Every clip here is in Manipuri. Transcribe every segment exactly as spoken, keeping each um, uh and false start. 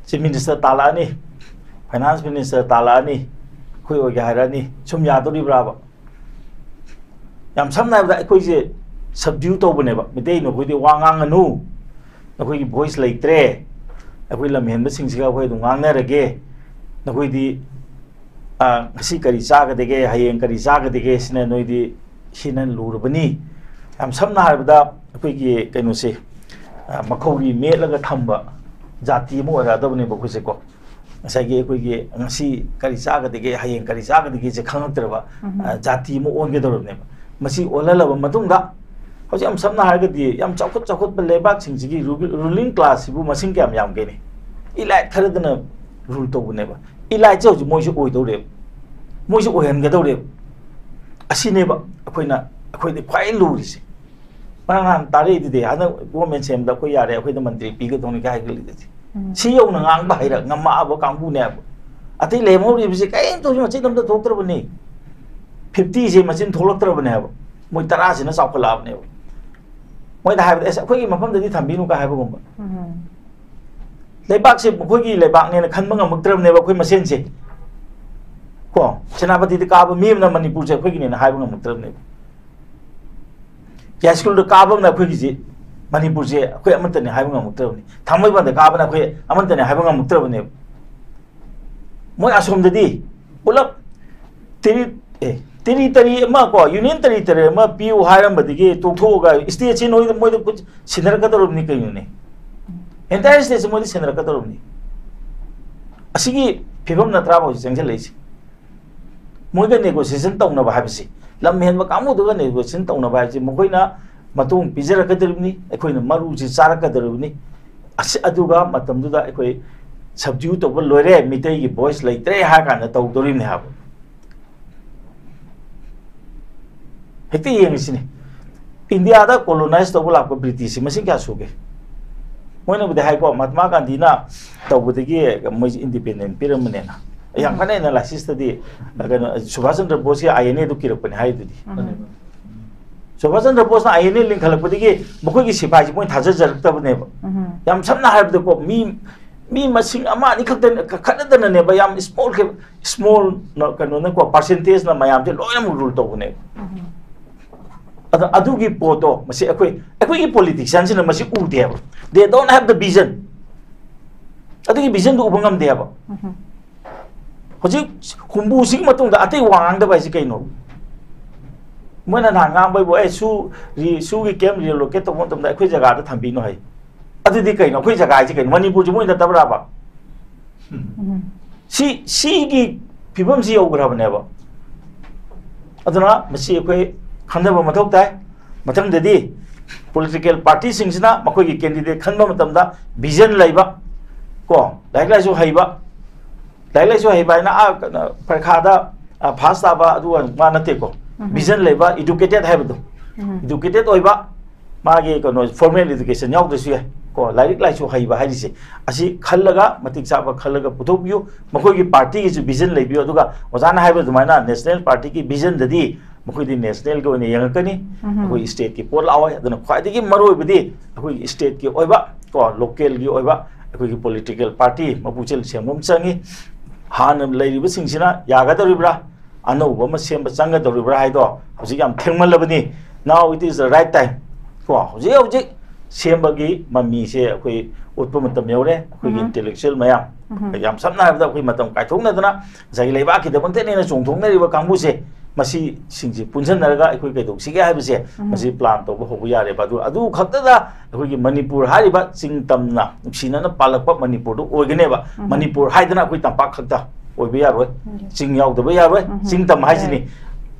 ꯆꯤꯐ ꯃꯤꯅꯤꯁꯇꯔ ꯇꯥꯜꯂꯛꯑꯅꯤ, ꯐꯥꯏꯅꯥꯟꯁ ꯃꯤꯅꯤꯁꯇꯔ ꯇꯥꯜꯂꯛꯑꯅꯤ, ꯑꯩꯈꯣꯏ ꯑꯣꯏꯒꯦ ꯍꯥꯏꯔꯛꯑꯅꯤ, ꯁꯨꯝ ꯌꯥꯗꯣꯔꯤꯕ꯭ꯔꯥꯕ? ꯌꯥꯝ ꯁꯝꯅ ꯍꯥꯏꯔꯕꯗ ꯑꯩꯈꯣꯏꯁꯦ ꯁꯕꯗ꯭ꯌꯨ ꯇꯧꯕꯅꯦꯕ꯫ ꯃꯤꯇꯩ, ꯅꯈꯣꯏꯗꯤ ꯋꯥ ꯉꯥꯡꯉꯅꯨ, ꯅꯈꯣꯏꯒꯤ ꯚꯣꯏꯁ ꯂꯩꯇ꯭ꯔꯦ, ꯑꯩꯈꯣꯏ ꯂꯝꯍꯦꯟꯕꯁꯤꯡꯁꯤꯒ ꯑꯩꯈꯣꯏ ꯑꯗꯨꯝ ꯉꯥꯡꯅꯔꯒꯦ, ꯅꯈꯣꯏꯗꯤ, ꯑ, ꯉꯁꯤ ꯀꯔꯤ ꯆꯥꯒꯗꯒꯦ, ꯍꯌꯦꯡ ꯀꯔꯤ ꯆꯥꯒꯗꯒꯦ, ꯁꯤꯅ ꯅꯣꯏꯗꯤ ꯍꯦꯟꯅ ꯂꯨꯔꯕꯅꯤ꯫ ꯌꯥꯝ ꯁꯝꯅ ꯍꯥꯏꯔꯕꯗ ꯑꯩꯈꯣꯏꯒꯤ ꯀꯩꯅꯣꯁꯦ, ꯑ, ꯃꯈꯧꯔꯤ ꯃꯦꯠꯂꯒ ꯊꯝꯕ ꯖꯥꯇꯤ ꯑꯃ ꯑꯣꯏꯔꯛꯑꯗꯕꯅꯦꯕ ꯑꯩꯈꯣꯏꯁꯦꯀꯣ꯫ ꯉꯁꯥꯏꯒꯤ ꯑꯩꯈꯣꯏꯒꯤ ꯉꯁꯤ ꯀꯔꯤ ꯆꯥꯒꯗꯒꯦ, ꯍꯌꯦꯡ ꯀꯔꯤ ꯆꯥꯒꯗꯒꯦꯁꯦ ꯈꯪꯉꯛꯇ꯭ꯔꯕ, ꯎꯝ꯫ ꯑ, ꯖꯥꯇꯤ ꯑꯃ ꯑꯣꯟꯒꯗꯧꯔꯕꯅꯦꯕ꯫ ꯃꯁꯤ ꯑꯣꯜꯍꯜꯂꯕ ꯃꯇꯨꯡꯗ, ꯍꯧꯖꯤꯛ ꯌꯥꯝ ꯁꯝꯅ ꯍꯥꯏꯔꯒꯗꯤ, ꯌꯥꯝ ꯆꯥꯎꯈꯠ ꯆꯥꯎꯈꯠꯄ ꯂꯩꯕꯥꯛꯁꯤꯡꯁꯤꯒꯤ ꯔꯨ-, ꯔꯨꯂꯤꯡ ꯀ꯭ꯂꯥꯁꯁꯤꯕꯨ ꯃꯁꯤꯡ ꯀꯌꯥꯝ ꯌꯥꯝꯒꯦꯅꯦ? ꯏꯂꯥꯏꯠ ꯈꯔꯗꯅ ꯔꯨꯜ ꯇꯧꯕꯅꯦꯕ꯫ ꯏꯂꯥꯏꯠꯁꯦ ꯍꯧꯖꯤꯛ ꯃꯣꯏꯁꯦ ꯑꯣꯏꯗꯧꯔꯦꯕ, ꯃꯣꯏꯁꯦ ꯑꯣꯏꯍꯟꯒꯗꯧꯔꯦꯕ꯫ ꯑꯁꯤꯅꯦꯕ ꯑꯩꯈꯣꯏꯅ, ꯑꯩꯈꯣꯏꯗꯤ ꯈ꯭ꯋꯥꯏ ꯂꯨꯔꯤꯁꯦ꯫ ꯉꯔꯥꯡ ꯅꯍꯥꯟ ꯇꯥꯔꯛꯏꯗꯨꯗꯤ, ꯍꯟꯗꯛ ꯒꯣꯔꯃꯦꯟ ꯁꯦꯝꯕꯗ ꯑꯩꯈꯣꯏ ꯌꯥꯔꯦ, ꯑꯩꯈꯣꯏꯗ ꯃꯟꯇ꯭ꯔꯤ ꯄꯤꯒꯗꯧꯅꯤ ꯀꯥꯏ ꯍꯥꯏꯒꯠꯂꯤꯗꯨꯗꯤ꯫ ꯎꯝ꯫ ꯁꯤ ꯌꯧꯅ ꯉꯥꯡꯕ ꯍꯩꯔꯛ ꯉꯝꯃꯛꯑꯕ ꯀꯥꯡꯕꯨꯅꯦꯕ꯫ ꯑꯇꯩ ꯂꯩꯍꯧꯔꯤꯕꯁꯤ ꯀꯔꯤꯝꯇ ꯍꯧꯖꯤꯛ ꯃꯆꯤꯟ ꯑꯝꯇ ꯊꯣꯛꯇ꯭ꯔꯕꯅꯤ꯫ ꯐꯤꯐꯇꯤꯁꯦ ꯃꯆꯤꯟ ꯊꯣꯛꯂꯛꯇ꯭ꯔꯕꯅꯦꯕ꯫ ꯃꯣꯏ ꯇꯔꯥꯁꯤꯅ ꯆꯥꯎꯈꯠꯂꯛꯑꯕꯅꯦꯕ꯫ ꯃꯣꯏꯗ ꯍꯥꯏꯕꯗ, "ꯑꯁ, ꯑꯩꯈꯣꯏꯒꯤ ꯃꯐꯝꯗꯗꯤ ꯊꯝꯕꯤꯅꯨ" ꯀꯥꯏ ꯍꯥꯏꯕꯒꯨꯝꯕ꯫ ꯎꯝ꯫ ꯂꯩꯕꯥꯛꯁꯦ ꯃꯈꯣꯏꯒꯤ ꯂꯩꯕꯥꯛꯅꯦꯅ ꯈꯟꯕ ꯉꯝꯃꯛꯇ꯭ꯔꯕꯅꯦꯕ ꯑꯩꯈꯣꯏ ꯃꯁꯦꯟꯁꯦ꯫ ꯀꯣ, ꯁꯦꯅꯥꯄꯇꯤꯗ ꯀꯥꯕ ꯃꯤ ꯑꯃꯅ ꯃꯅꯤꯄꯨꯔꯁꯦ ꯑꯩꯈꯣꯏꯒꯤꯅꯦꯅ ꯍꯥꯏꯕ ꯉꯝꯃꯛꯇ꯭ꯔꯕꯅꯦꯕ꯫ ꯌꯥꯏꯁ꯭ꯀꯨꯜꯗ ꯀꯥꯕ ꯑꯃꯅ ꯑꯩꯈꯣꯏꯒꯤꯁꯦ, ꯃꯅꯤꯄꯨꯔꯁꯦ ꯑꯩꯈꯣꯏ ꯑꯃꯠꯇꯅꯦ ꯍꯥꯏꯕ ꯉꯝꯃꯛꯇ꯭ꯔꯕꯅꯤ꯫ ꯊꯥꯡꯃꯩꯕꯟꯗ ꯀꯥꯕꯅ ꯑꯩꯈꯣꯏ ꯑꯃꯠꯇꯅꯦ ꯍꯥꯏꯕ ꯉꯝꯃꯛꯇ꯭ꯔꯕꯅꯦꯕ꯫ ꯃꯣꯏ ꯑꯁꯣꯝꯗꯗꯤ ꯄꯨꯂꯞ ꯇꯦꯔꯤ-, ꯑꯦ, ꯇꯦꯔꯤꯇꯔꯤ ꯑꯃ ꯀꯣ, ꯌꯨꯅꯤꯌꯟ ꯇꯦꯔꯤꯇꯔꯤ ꯑꯃ ꯄꯤꯌꯨ ꯍꯥꯏꯔꯝꯕꯗꯒꯤ ꯇꯣꯛꯊꯣꯛꯑꯒ ꯁ꯭ꯇꯦꯠꯁꯤ ꯅꯣꯏꯗ, ꯃꯣꯏꯗ ꯈꯨꯠ ꯁꯤꯟꯅꯔꯛꯀꯗꯧꯔꯕꯅꯤ ꯀꯩꯅꯣꯅꯦ? ꯑꯦꯟꯇꯥꯌꯔ ꯁ꯭ꯇꯦꯠꯁꯤ ꯃꯣꯏꯗ ꯁꯤꯟꯅꯔꯛꯀꯗꯧꯔꯕꯅꯤ꯫ ꯑꯁꯤꯒꯤ ꯐꯤꯕꯝ ꯅꯠꯇ꯭ꯔꯥꯕ ꯍꯧꯖꯤꯛ ꯆꯪꯁꯤꯜꯂꯛꯏꯁꯦ? ꯃꯣꯏꯒ ꯅꯦꯒꯣꯁꯤꯌꯦꯁꯟ ꯇꯧꯅꯕ ꯍꯥꯏꯕꯁꯤ, ꯂꯝ ꯍꯦꯟꯕ ꯀꯥꯡꯕꯨꯗꯨꯒ ꯅꯦꯒꯣꯁꯤꯌꯦꯁꯟ ꯇꯧꯅꯕ ꯍꯥꯏꯕꯁꯤ, ꯃꯈꯣꯏꯅ ꯃꯇꯣꯡ ꯄꯤꯖꯔꯛꯀꯗꯧꯔꯤꯕꯅꯤ, ꯑꯩꯈꯣꯏꯅ ꯃꯔꯨꯁꯤ ꯆꯥꯔꯛꯀꯗꯧꯔꯤꯕꯅꯤ꯫ ꯑꯁꯤ, ꯑꯗꯨꯒ ꯃꯇꯝꯗꯨꯗ ꯑꯩꯈꯣꯏ ꯁꯕꯗ꯭ꯌꯨ ꯇꯧꯕ ꯂꯣꯏꯔꯦ, ꯃꯤꯇꯩꯒꯤ ꯚꯣꯏꯁ ꯂꯩꯇ꯭ꯔꯦ ꯍꯥꯏꯔ ꯀꯥꯟꯗ ꯇꯧꯗꯧꯔꯤꯕꯅꯤ ꯍꯥꯏꯕ꯫ ꯍꯦꯛꯇ ꯌꯦꯡꯉꯤꯁꯤꯅꯤ꯫ ꯏꯟꯗꯤꯌꯥꯗ ꯀꯣꯂꯣꯅꯥꯏꯁ ꯇꯧꯕ ꯂꯥꯛꯄ ꯕ꯭ꯔꯤꯇꯤꯁꯁꯤ ꯃꯁꯤꯡ ꯀꯌꯥ ꯁꯨꯒꯦ? ꯃꯣꯏꯅꯕꯨꯗꯤ ꯍꯥꯏꯀꯣ, ꯃꯍꯥꯇꯃꯥ ꯒꯥꯟꯙꯤꯅ ꯇꯧꯕꯗꯒꯤ ꯃꯣꯏꯁꯤ ꯏꯟꯗꯤꯄꯦꯟꯗꯦꯟ ꯄꯤꯔꯝꯕꯅꯦꯅ꯫ ꯌꯥꯝ ꯀꯟꯅ ꯑꯦꯅꯥꯂꯥꯏꯁꯤꯁꯇꯗꯤ, ꯀꯩꯅꯣ, ꯁꯨꯚꯥꯁ ꯆꯟꯗ꯭ꯔ ꯕꯣꯁꯀꯤ ꯑꯥꯏ ꯑꯦꯟ ꯑꯦꯗꯨ ꯀꯤꯔꯛꯄꯅꯦ ꯍꯥꯏꯗꯨꯗꯤ꯫ ꯎꯝ꯫ ꯁꯨꯚꯥꯁ ꯆꯟꯗ꯭ꯔ ꯕꯣꯁꯅ ꯑꯥꯏ ꯑꯦꯟ ꯑꯦ ꯂꯤꯡꯈꯠꯂꯛꯄꯗꯒꯤ ꯃꯈꯣꯏꯒꯤ ꯁꯤꯐꯥꯏꯁꯤ ꯃꯣꯏ ꯊꯥꯖꯖꯔꯛꯇꯕꯅꯦꯕ꯫ ꯎꯝ꯫ ꯌꯥꯝ ꯁꯝꯅ ꯍꯥꯏꯔꯕꯗꯀꯣ, ꯃꯤ ꯃꯤ ꯃꯁꯤꯡ ꯑꯃ ꯑꯅꯤ ꯈꯛꯇ ꯈꯠꯅꯗꯅꯅꯦꯕ, ꯌꯥꯝ small small ꯀꯩꯅꯣꯅꯀꯣ, percentage ꯅ ꯃꯌꯥꯝꯁꯦ ꯂꯣꯏꯅꯃꯛ rule ꯇꯧꯕꯅꯦꯕ꯫ ꯑꯗ ꯑꯗꯨꯒꯤ ꯄꯣꯠꯇꯣ ꯃꯁꯤ ꯑꯩꯈꯣꯏ, ꯑꯩꯈꯣꯏꯒꯤ politician ꯁꯤꯅ ꯃꯁꯤ ꯎꯗꯦꯕ꯫ They don't have the vision꯫ ꯑꯗꯨꯒꯤ vision ꯗꯨ ꯎꯕ ꯉꯝꯗꯦꯕ꯫ ꯍꯧꯖꯤꯛ ꯍꯨꯝꯐꯨꯁꯤꯒꯤ ꯃꯇꯨꯡꯗ ꯑꯇꯩ ꯋꯥ ꯉꯥꯡꯗꯕ ꯍꯥꯏꯁꯤ ꯀꯩꯅꯣ? ꯃꯣꯏꯅ ꯅꯍꯥꯟ ꯉꯥꯡꯕꯩꯕꯨ, "ꯑꯦ, ꯁꯨ, ꯔꯤ-, ꯁꯨꯒꯤ camp relocate ꯇꯧꯕ ꯃꯇꯝꯗ ꯑꯩꯈꯣꯏ ꯖꯒꯥꯗ ꯊꯝꯕꯤꯅꯣ" ꯍꯥꯏ꯫ ꯑꯗꯨꯗꯤ ꯀꯩꯅꯣ? ꯑꯩꯈꯣꯏ ꯖꯒꯥ ꯍꯥꯏꯁꯤ ꯀꯩꯅꯣ? ꯃꯅꯤꯄꯨꯔꯁꯤ ꯃꯣꯏ ꯅꯠꯇꯕ꯭ꯔꯥꯕ? ꯁꯤ, ꯁꯤꯒꯤ ꯐꯤꯕꯝꯁꯤ ꯌꯧꯈ꯭ꯔꯕꯅꯦꯕ꯫ ꯑꯗꯨꯅ ꯃꯁꯤ ꯑꯩꯈꯣꯏ ꯈꯟꯊꯕ ꯃꯊꯧ ꯇꯥꯏ꯫ ꯃꯊꯪꯗꯗꯤ political party ꯁꯤꯡꯁꯤꯅ ꯃꯈꯣꯏꯒꯤ candidate ꯈꯟꯕ ꯃꯇꯝꯗ vision ꯂꯩꯕ, ꯀꯣ, ꯂꯥꯏꯔꯤꯛ ꯂꯥꯏꯁꯨ ꯍꯩꯕ, ꯂꯥꯏꯔꯤꯛ ꯂꯥꯏꯁꯨ ꯍꯩꯕ ꯍꯥꯏꯅ, ꯑꯥ, ꯀꯩꯅꯣ, ꯄꯔꯤꯈꯥꯗ, ꯑꯥ, pass ꯇꯥꯕ ꯑꯗꯨ ꯋꯥ ꯅꯠꯇꯦꯀꯣ꯫ Vision ꯂꯩꯕ, educated ꯍꯥꯏꯕꯗꯣ, educated ꯑꯣꯏꯕ, ꯃꯥꯒꯤ ꯀꯩꯅꯣ, formal education ꯌꯥꯎꯗ꯭ꯔꯁꯨ ꯌꯥꯏ, ꯀꯣ, ꯂꯥꯏꯔꯤꯛ ꯂꯥꯏꯁꯨ ꯍꯩꯕ ꯍꯥꯏꯔꯤꯁꯦ, ꯑꯁꯤ ꯈꯜꯂꯒ, ꯃꯇꯤꯛ ꯆꯥꯕ ꯈꯜꯂꯒ ꯄꯨꯊꯣꯛꯄꯤꯌꯨ꯫ ꯃꯈꯣꯏꯒꯤ party ꯒꯤꯁꯨ vision ꯂꯩꯕꯤꯌꯨ꯫ ꯑꯗꯨꯒ ꯑꯣꯖꯥꯅ ꯍꯥꯏꯕ ꯑꯗꯨꯃꯥꯏꯅ national party ꯒꯤ vision ꯗꯗꯤ ꯃꯈꯣꯏꯗꯤ national ꯒꯤ ꯑꯣꯏꯅ ꯌꯦꯡꯉꯛꯀꯅꯤ, ꯑꯩꯈꯣꯏ state ꯀꯤ ꯄꯣꯠ ꯂꯥꯛꯑꯣꯏ꯫ ꯑꯗꯨꯅ ꯈ꯭ꯋꯥꯏꯗꯒꯤ ꯃꯔꯨꯑꯣꯏꯕꯗꯤ ꯑꯩꯈꯣꯏꯒꯤ state ꯀꯤ ꯑꯣꯏꯕ, ꯀꯣ, local ꯒꯤ ꯑꯣꯏꯕ ꯑꯩꯈꯣꯏꯒꯤ political party ꯃꯄꯨꯛꯆꯦꯜ ꯁꯦꯡꯕ ꯑꯃ ꯆꯪꯉꯤ꯫ ꯍꯥꯟꯅ ꯂꯩꯔꯤꯕꯁꯤꯡꯁꯤꯅ ꯌꯥꯒꯗꯧꯔꯤꯕ꯭ꯔꯥ? ꯑꯅꯧꯕ ꯑꯃ ꯁꯦꯝꯕ ꯆꯪꯒꯗꯧꯔꯤꯕ꯭ꯔꯥ ꯍꯥꯏꯗꯣ ꯍꯧꯖꯤꯛ ꯌꯥꯝ ꯊꯦꯡꯃꯜꯂꯕꯅꯤ꯫ Now it is the right time꯫ ꯀꯣ, ꯍꯧꯖꯤꯛ ꯍꯧꯖꯤꯛ ꯁꯦꯝꯕꯒꯤ ꯃꯃꯤꯁꯦ ꯑꯩꯈꯣꯏ ꯎꯠꯄ ꯃꯇꯝ ꯌꯧꯔꯦ꯫ ꯑꯩꯈꯣꯏꯒꯤ intellectual ꯃꯌꯥꯝ, ꯌꯥꯝ ꯁꯝꯅ ꯍꯥꯏꯔꯕꯗ ꯑꯩꯈꯣꯏ ꯃꯇꯝ ꯀꯥꯏꯊꯣꯛꯅꯗꯅ ꯉꯁꯥꯏꯒꯤ ꯂꯩꯕꯥꯛꯀꯤꯗꯃꯛꯇꯅꯦꯅ ꯆꯣꯡꯊꯣꯛꯅꯔꯤꯕ ꯀꯥꯡꯕꯨꯁꯦ, ꯃꯁꯤꯁꯤꯡꯁꯦ ꯄꯨꯟꯁꯤꯟꯅꯔꯒ ꯑꯩꯈꯣꯏ ꯀꯩꯗꯧꯁꯤꯒꯦ ꯍꯥꯏꯕꯁꯦ, ꯃꯁꯤ plan ꯇꯧꯕ ꯍꯧꯕ ꯌꯥꯔꯦꯕ꯫ ꯑꯗꯨ, ꯑꯗꯨ ꯈꯛꯇꯗ ꯑꯩꯈꯣꯏꯒꯤ ꯃꯅꯤꯄꯨꯔ ꯍꯥꯏꯔꯤꯕ ꯆꯤꯡ ꯇꯝꯅ ꯅꯨꯡꯁꯤꯅꯅ ꯄꯥꯜꯂꯛꯄ ꯃꯅꯤꯄꯨꯔꯗꯨ ꯑꯣꯏꯒꯅꯦꯕ꯫ ꯃꯅꯤꯄꯨꯔ ꯍꯥꯏꯗꯅ ꯑꯩꯈꯣꯏ ꯇꯝꯄꯥꯛ ꯈꯛꯇ ꯑꯣꯏꯕ ꯌꯥꯔꯣꯏ, ꯆꯤꯡ ꯌꯥꯎꯗꯕ ꯌꯥꯔꯣꯏ꯫ ꯆꯤꯡ ꯇꯝ ꯍꯥꯏꯁꯤꯅꯤ,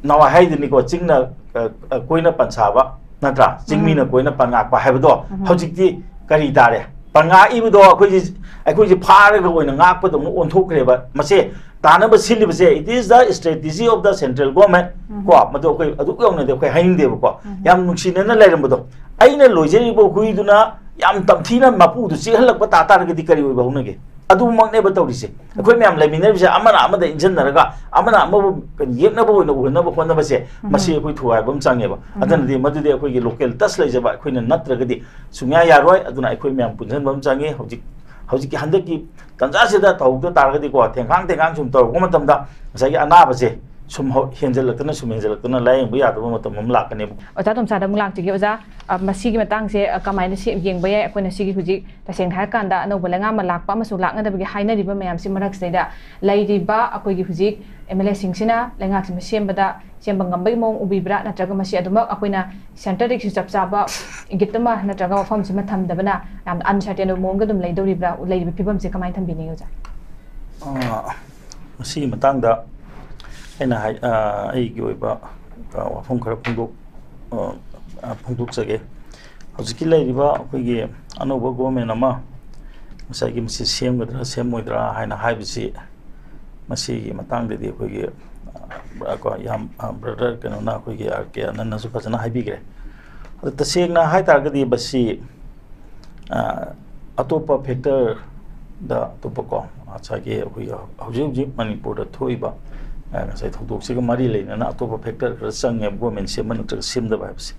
ꯅꯍꯥꯟꯋꯥꯏ ꯍꯥꯏꯗꯨꯅꯤꯀꯣ, ꯆꯤꯡꯅ, ꯑ, ꯑ, ꯀꯣꯏꯅ ꯄꯟꯁꯥꯕ, ꯅꯠꯇ꯭ꯔꯥ? ꯆꯤꯡꯃꯤꯅ ꯀꯣꯏꯅ ꯄꯟꯉꯥꯛꯄ ꯍꯥꯏꯕꯗꯣ ꯍꯧꯖꯤꯛꯇꯤ ꯀꯔꯤ ꯇꯥꯔꯦ? ꯄꯟꯉꯥꯛꯏꯕꯗꯣ ꯑꯩꯈꯣꯏꯁꯤ, ꯑꯩꯈꯣꯏꯁꯤ ꯐꯥꯔꯒ ꯑꯣꯏꯅ ꯉꯥꯛꯄꯗꯧꯅ ꯑꯣꯟꯊꯣꯛꯈ꯭ꯔꯦꯕ꯫ ꯃꯁꯦ ꯇꯥꯅꯕ ꯁꯤꯜꯂꯤꯕꯁꯦ, it is the strategy of the central government꯫ ꯀꯣ, ꯃꯗꯨ ꯑꯩꯈꯣꯏ ꯑꯗꯨꯛ ꯌꯧꯅꯗꯤ ꯑꯩꯈꯣꯏ ꯍꯥꯏꯅꯤꯡꯗꯦꯕꯀꯣ꯫ ꯌꯥꯝ ꯅꯨꯡꯁꯤꯅꯅ ꯂꯩꯔꯝꯕꯗꯣ, ꯑꯩꯅ ꯂꯣꯏꯖꯔꯤꯕ ꯍꯨꯏꯗꯨꯅ ꯌꯥꯝ ꯇꯝꯊꯤꯅ ꯃꯄꯨꯗꯨ ꯆꯤꯛꯍꯜꯂꯛꯄ ꯇꯥ ꯇꯥꯔꯒꯗꯤ ꯀꯔꯤ ꯑꯣꯏꯕ ꯍꯧꯅꯒꯦ? ꯑꯗꯨꯃꯛꯅꯦꯕ ꯇꯧꯔꯤꯁꯦ꯫ ꯑꯩꯈꯣꯏ ꯃꯌꯥꯝ ꯂꯩꯃꯤꯟꯅꯔꯤꯕꯁꯦ ꯑꯃꯅ ꯑꯃꯗ ꯏꯟꯁꯤꯟꯅꯔꯒ, ꯑꯃꯅ ꯑꯃꯕꯨ ꯀꯩꯅꯣ ꯌꯦꯛꯅꯕ ꯑꯣꯏꯅ ꯎꯍꯟꯅꯕ ꯍꯣꯠꯅꯕꯁꯦ, ꯃꯁꯤ ꯑꯩꯈꯣꯏ ꯊꯨꯒꯥꯏꯕ ꯑꯃ ꯆꯪꯉꯦꯕ꯫ ꯑꯗꯨꯅꯗꯤ ꯃꯗꯨꯗꯤ ꯑꯩꯈꯣꯏꯒꯤ local touch ꯂꯩꯖꯕ ꯑꯩꯈꯣꯏꯅ ꯅꯠꯇ꯭ꯔꯒꯗꯤ ꯁꯨꯡꯌꯥ ꯌꯥꯔꯣꯏ꯫ ꯑꯗꯨꯅ ꯑꯩꯈꯣꯏ ꯃꯌꯥꯝ ꯄꯨꯟꯁꯤꯟꯕ ꯑꯃ ꯆꯪꯉꯤ꯫ ꯍꯧꯖꯤꯛ ꯍꯧꯖꯤꯛꯀꯤ ꯍꯟꯗꯛꯀꯤ ꯇꯥꯟꯖꯥꯁꯤꯗ ꯇꯧꯍꯧꯗ ꯇꯥꯔꯒꯗꯤꯀꯣ, ꯊꯦꯡꯈꯥꯡ ꯊꯦꯡꯈꯥꯡ ꯁꯨꯝ ꯇꯧꯔꯛꯄ ꯃꯇꯝꯗ ꯉꯁꯥꯏꯒꯤ ꯑꯅꯥꯕꯁꯦ ꯁꯨꯝ ꯍꯧ-, ꯍꯦꯟꯖꯜꯂꯛꯇꯅ, ꯁꯨꯝ ꯍꯦꯟꯖꯜꯂꯛꯇꯅ ꯂꯥꯌꯦꯡꯕ ꯌꯥꯗꯕ ꯃꯇꯝ ꯑꯃ ꯂꯥꯛꯀꯅꯦꯕ꯫ ꯑꯣꯖꯥ ꯇꯣꯝꯆꯥꯗ ꯑꯃꯨꯛ ꯂꯥꯛꯆꯒꯦ꯫ ꯑꯣꯖꯥ, ꯑ, ꯃꯁꯤꯒꯤ ꯃꯇꯥꯡꯁꯦ, ꯑ, ꯀꯃꯥꯏꯅ ꯁꯦꯝ-, ꯌꯦꯡꯕ ꯌꯥꯏ? ꯑꯩꯈꯣꯏꯅ ꯁꯤꯒꯤ ꯍꯧꯖꯤꯛ ꯇꯁꯦꯡꯅ ꯍꯥꯏꯔꯀꯥꯟꯗ ꯑꯅꯧꯕ ꯂꯩꯉꯥꯛ ꯑꯃ ꯂꯥꯛꯄ ꯑꯃꯁꯨ ꯂꯥꯛꯅꯗꯕꯒꯤ ꯍꯥꯏꯅꯔꯤꯕ ꯃꯌꯥꯝꯁꯤ ꯃꯔꯛꯁꯤꯗꯩꯗ ꯂꯩꯔꯤꯕ ꯑꯩꯈꯣꯏꯒꯤ ꯍꯧꯖꯤꯛ ꯑꯦꯝ ꯑꯦꯜ ꯑꯦꯁꯤꯡꯁꯤꯅ ꯂꯩꯉꯥꯛꯁꯤꯃ ꯁꯦꯝꯕꯗ ꯁꯦꯝꯕ ꯉꯝꯕꯒꯤ ꯃꯑꯣꯡ ꯎꯕꯤꯕ꯭ꯔꯥ? ꯅꯠꯇ꯭ꯔꯒ ꯃꯁꯤ ꯑꯗꯨꯃꯛ ꯑꯩꯈꯣꯏꯅ ꯁꯦꯟꯇꯔꯗꯒꯤꯁꯨ ꯆꯞ ꯆꯥꯕ ꯏꯪꯒꯤꯠ ꯑꯃ ꯅꯠꯇ꯭ꯔꯒ ꯋꯥꯐꯝꯁꯤꯃ ꯊꯝꯗꯕꯅ ꯌꯥꯝꯅ ꯑꯟꯁꯔꯇꯦꯟ ꯑꯣꯏꯕ ꯃꯑꯣꯡꯗ ꯑꯗꯨꯝ ꯂꯩꯗꯧꯔꯤꯕ꯭ꯔꯥ? ꯂꯩꯔꯤꯕ ꯐꯤꯕꯝꯁꯦ ꯀꯃꯥꯏꯅ ꯊꯝꯕꯤꯅꯤꯡꯉꯤ, ꯑꯣꯖꯥ? ꯑ, ꯃꯁꯤꯒꯤ ꯃꯇꯥꯡꯗ ꯑꯩꯅ ꯍꯥꯏ-, ꯑ, ꯑꯩꯒꯤ ꯑꯣꯏꯕ, ꯑ, ꯋꯥꯐꯝ ꯈꯔ ꯐꯣꯡꯗꯣꯛ-, ꯑ, ꯑ, ꯐꯣꯡꯗꯣꯛꯆꯒꯦ꯫ ꯍꯧꯖꯤꯛꯀꯤ ꯂꯩꯔꯤꯕ ꯑꯩꯈꯣꯏꯒꯤ ꯑꯅꯧꯕ ꯒꯣꯔꯃꯦꯟ ꯑꯃ ꯉꯁꯥꯏꯒꯤ ꯃꯁꯤ ꯁꯦꯝꯒꯗ꯭ꯔꯥ ꯁꯦꯝꯃꯣꯏꯗ꯭ꯔꯥ ꯍꯥꯏꯅ ꯍꯥꯏꯕꯁꯤ, ꯃꯁꯤꯒꯤ ꯃꯇꯥꯡꯗꯗꯤ ꯑꯩꯈꯣꯏꯒꯤ, ꯑ, ꯀꯣ, ꯌꯥꯝ, ꯑ, ꯕ꯭ꯔꯗꯔ ꯀꯩꯅꯣꯅ, ꯑꯩꯈꯣꯏꯒꯤ ꯑꯥꯔ ꯀꯦ ꯑꯅꯟꯅꯁꯨ ꯐꯖꯅ ꯍꯥꯏꯕꯤꯈ꯭ꯔꯦ꯫ ꯑꯗꯣ ꯇꯁꯦꯡꯅ ꯍꯥꯏ ꯇꯥꯔꯒꯗꯤ ꯃꯁꯤ, ꯑ, ꯑꯇꯣꯞꯄ ꯐꯦꯛꯇꯔꯗ, ꯑꯇꯣꯞꯄꯀꯣ, ꯉꯁꯥꯏꯒꯤ ꯑꯩꯈꯣꯏꯒꯤ ꯍꯧꯖꯤꯛ ꯍꯧꯖꯤꯛ ꯃꯅꯤꯄꯨꯔꯗ ꯊꯣꯛꯏꯕ, ꯑ, ꯉꯁꯥꯏ ꯊꯧꯗꯣꯛꯁꯤꯒ ꯃꯔꯤ ꯂꯩꯅꯅ ꯑꯇꯣꯞꯄ ꯐꯦꯛꯇꯔ ꯈꯔ ꯆꯪꯉꯦꯕ ꯒꯣꯔꯃꯦꯟ ꯁꯦꯝꯕ ꯅꯠꯇ꯭ꯔꯒ ꯁꯦꯝꯗꯕ ꯍꯥꯏꯕꯁꯦ꯫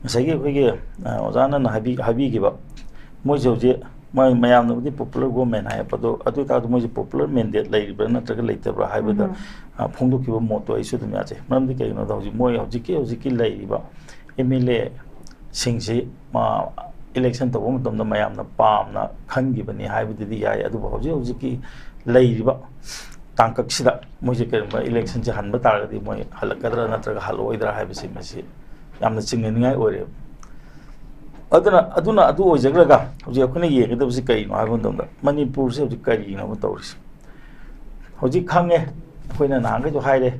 ꯉꯁꯥꯏꯒꯤ ꯑꯩꯈꯣꯏꯒꯤ, ꯑ, ꯑꯣꯖꯥꯅ ꯍꯥꯏꯕꯤ-, ꯍꯥꯏꯕꯤꯈꯤꯕ, ꯃꯣꯏꯁꯦ ꯍꯧꯖꯤꯛ ꯃꯣꯏ ꯃꯌꯥꯝꯅꯕꯨꯗꯤ ꯄꯣꯄꯨꯂꯔ ꯒꯣꯔꯃꯦꯟ ꯍꯥꯏꯌꯦꯕ, ꯑꯗꯣ ꯑꯗꯨ ꯑꯣꯏꯇꯥꯔꯁꯨ ꯃꯣꯏꯁꯦ ꯄꯣꯄꯨꯂꯔ ꯃꯦꯟꯗꯦꯠ ꯂꯩꯔꯤꯕ꯭ꯔꯥ ꯅꯠꯇ꯭ꯔꯒ ꯂꯩꯇꯕ꯭ꯔꯥ ꯍꯥꯏꯕꯗ, ꯎꯝ꯫ ꯑ, ꯐꯣꯡꯗꯣꯛꯈꯤꯕ ꯃꯣꯠꯇꯣ ꯑꯩꯁꯨ ꯑꯗꯨꯝ ꯌꯥꯖꯩ꯫ ꯃꯔꯝꯗꯤ ꯀꯩꯒꯤꯅꯣꯗ ꯍꯧꯖꯤꯛ ꯃꯣꯏ ꯍꯧꯖꯤꯛꯀꯤ, ꯍꯧꯖꯤꯛꯀꯤ ꯂꯩꯔꯤꯕ ꯑꯦꯝ ꯑꯦꯜ ꯑꯦꯁꯤꯡꯁꯤ, ꯃꯥ, ꯏꯂꯦꯛꯁꯟ ꯇꯧꯕ ꯃꯇꯝꯗ ꯃꯌꯥꯝꯅ ꯄꯥꯝꯅ ꯈꯟꯈꯤꯕꯅꯤ ꯍꯥꯏꯕꯗꯨꯗꯤ ꯌꯥꯏ, ꯑꯗꯨꯕꯨ ꯍꯧꯖꯤꯛ ꯍꯧꯖꯤꯛꯀꯤ ꯂꯩꯔꯤꯕ ꯇꯥꯡꯀꯛꯁꯤꯗ ꯃꯣꯏꯁꯦ ꯀꯔꯤꯒꯨꯝꯕ ꯏꯂꯦꯛꯁꯟꯁꯦ ꯍꯟꯕ ꯇꯥꯔꯒꯗꯤ ꯃꯣꯏ ꯍꯜꯂꯛꯀꯗ꯭ꯔꯥ ꯅꯠꯇ꯭ꯔꯒ ꯍꯜꯂꯛꯑꯣꯏꯗ꯭ꯔꯥ ꯍꯥꯏꯕꯁꯤ ꯃꯁꯤ ꯌꯥꯝꯅ ꯆꯤꯡꯅꯅꯤꯡꯉꯥꯏ ꯑꯣꯏꯔꯦꯕ꯫ ꯑꯗꯨꯅ, ꯑꯗꯨꯅ ꯑꯗꯨ ꯑꯣꯏꯖꯈ꯭ꯔꯒ ꯍꯧꯖꯤꯛ ꯑꯩꯈꯣꯏꯅ ꯌꯦꯡꯒꯗꯕꯁꯤ ꯀꯔꯤꯅꯣ ꯍꯥꯏꯕ ꯃꯇꯝꯗ ꯃꯅꯤꯄꯨꯔꯁꯦ ꯍꯧꯖꯤꯛ ꯀꯔꯤꯒꯤꯅꯣꯕ ꯇꯧꯔꯤꯁꯦ? ꯍꯧꯖꯤꯛ ꯈꯪꯉꯦ, ꯑꯩꯈꯣꯏꯅ ꯅꯍꯥꯟꯈꯩꯁꯨ ꯍꯥꯏꯔꯦ,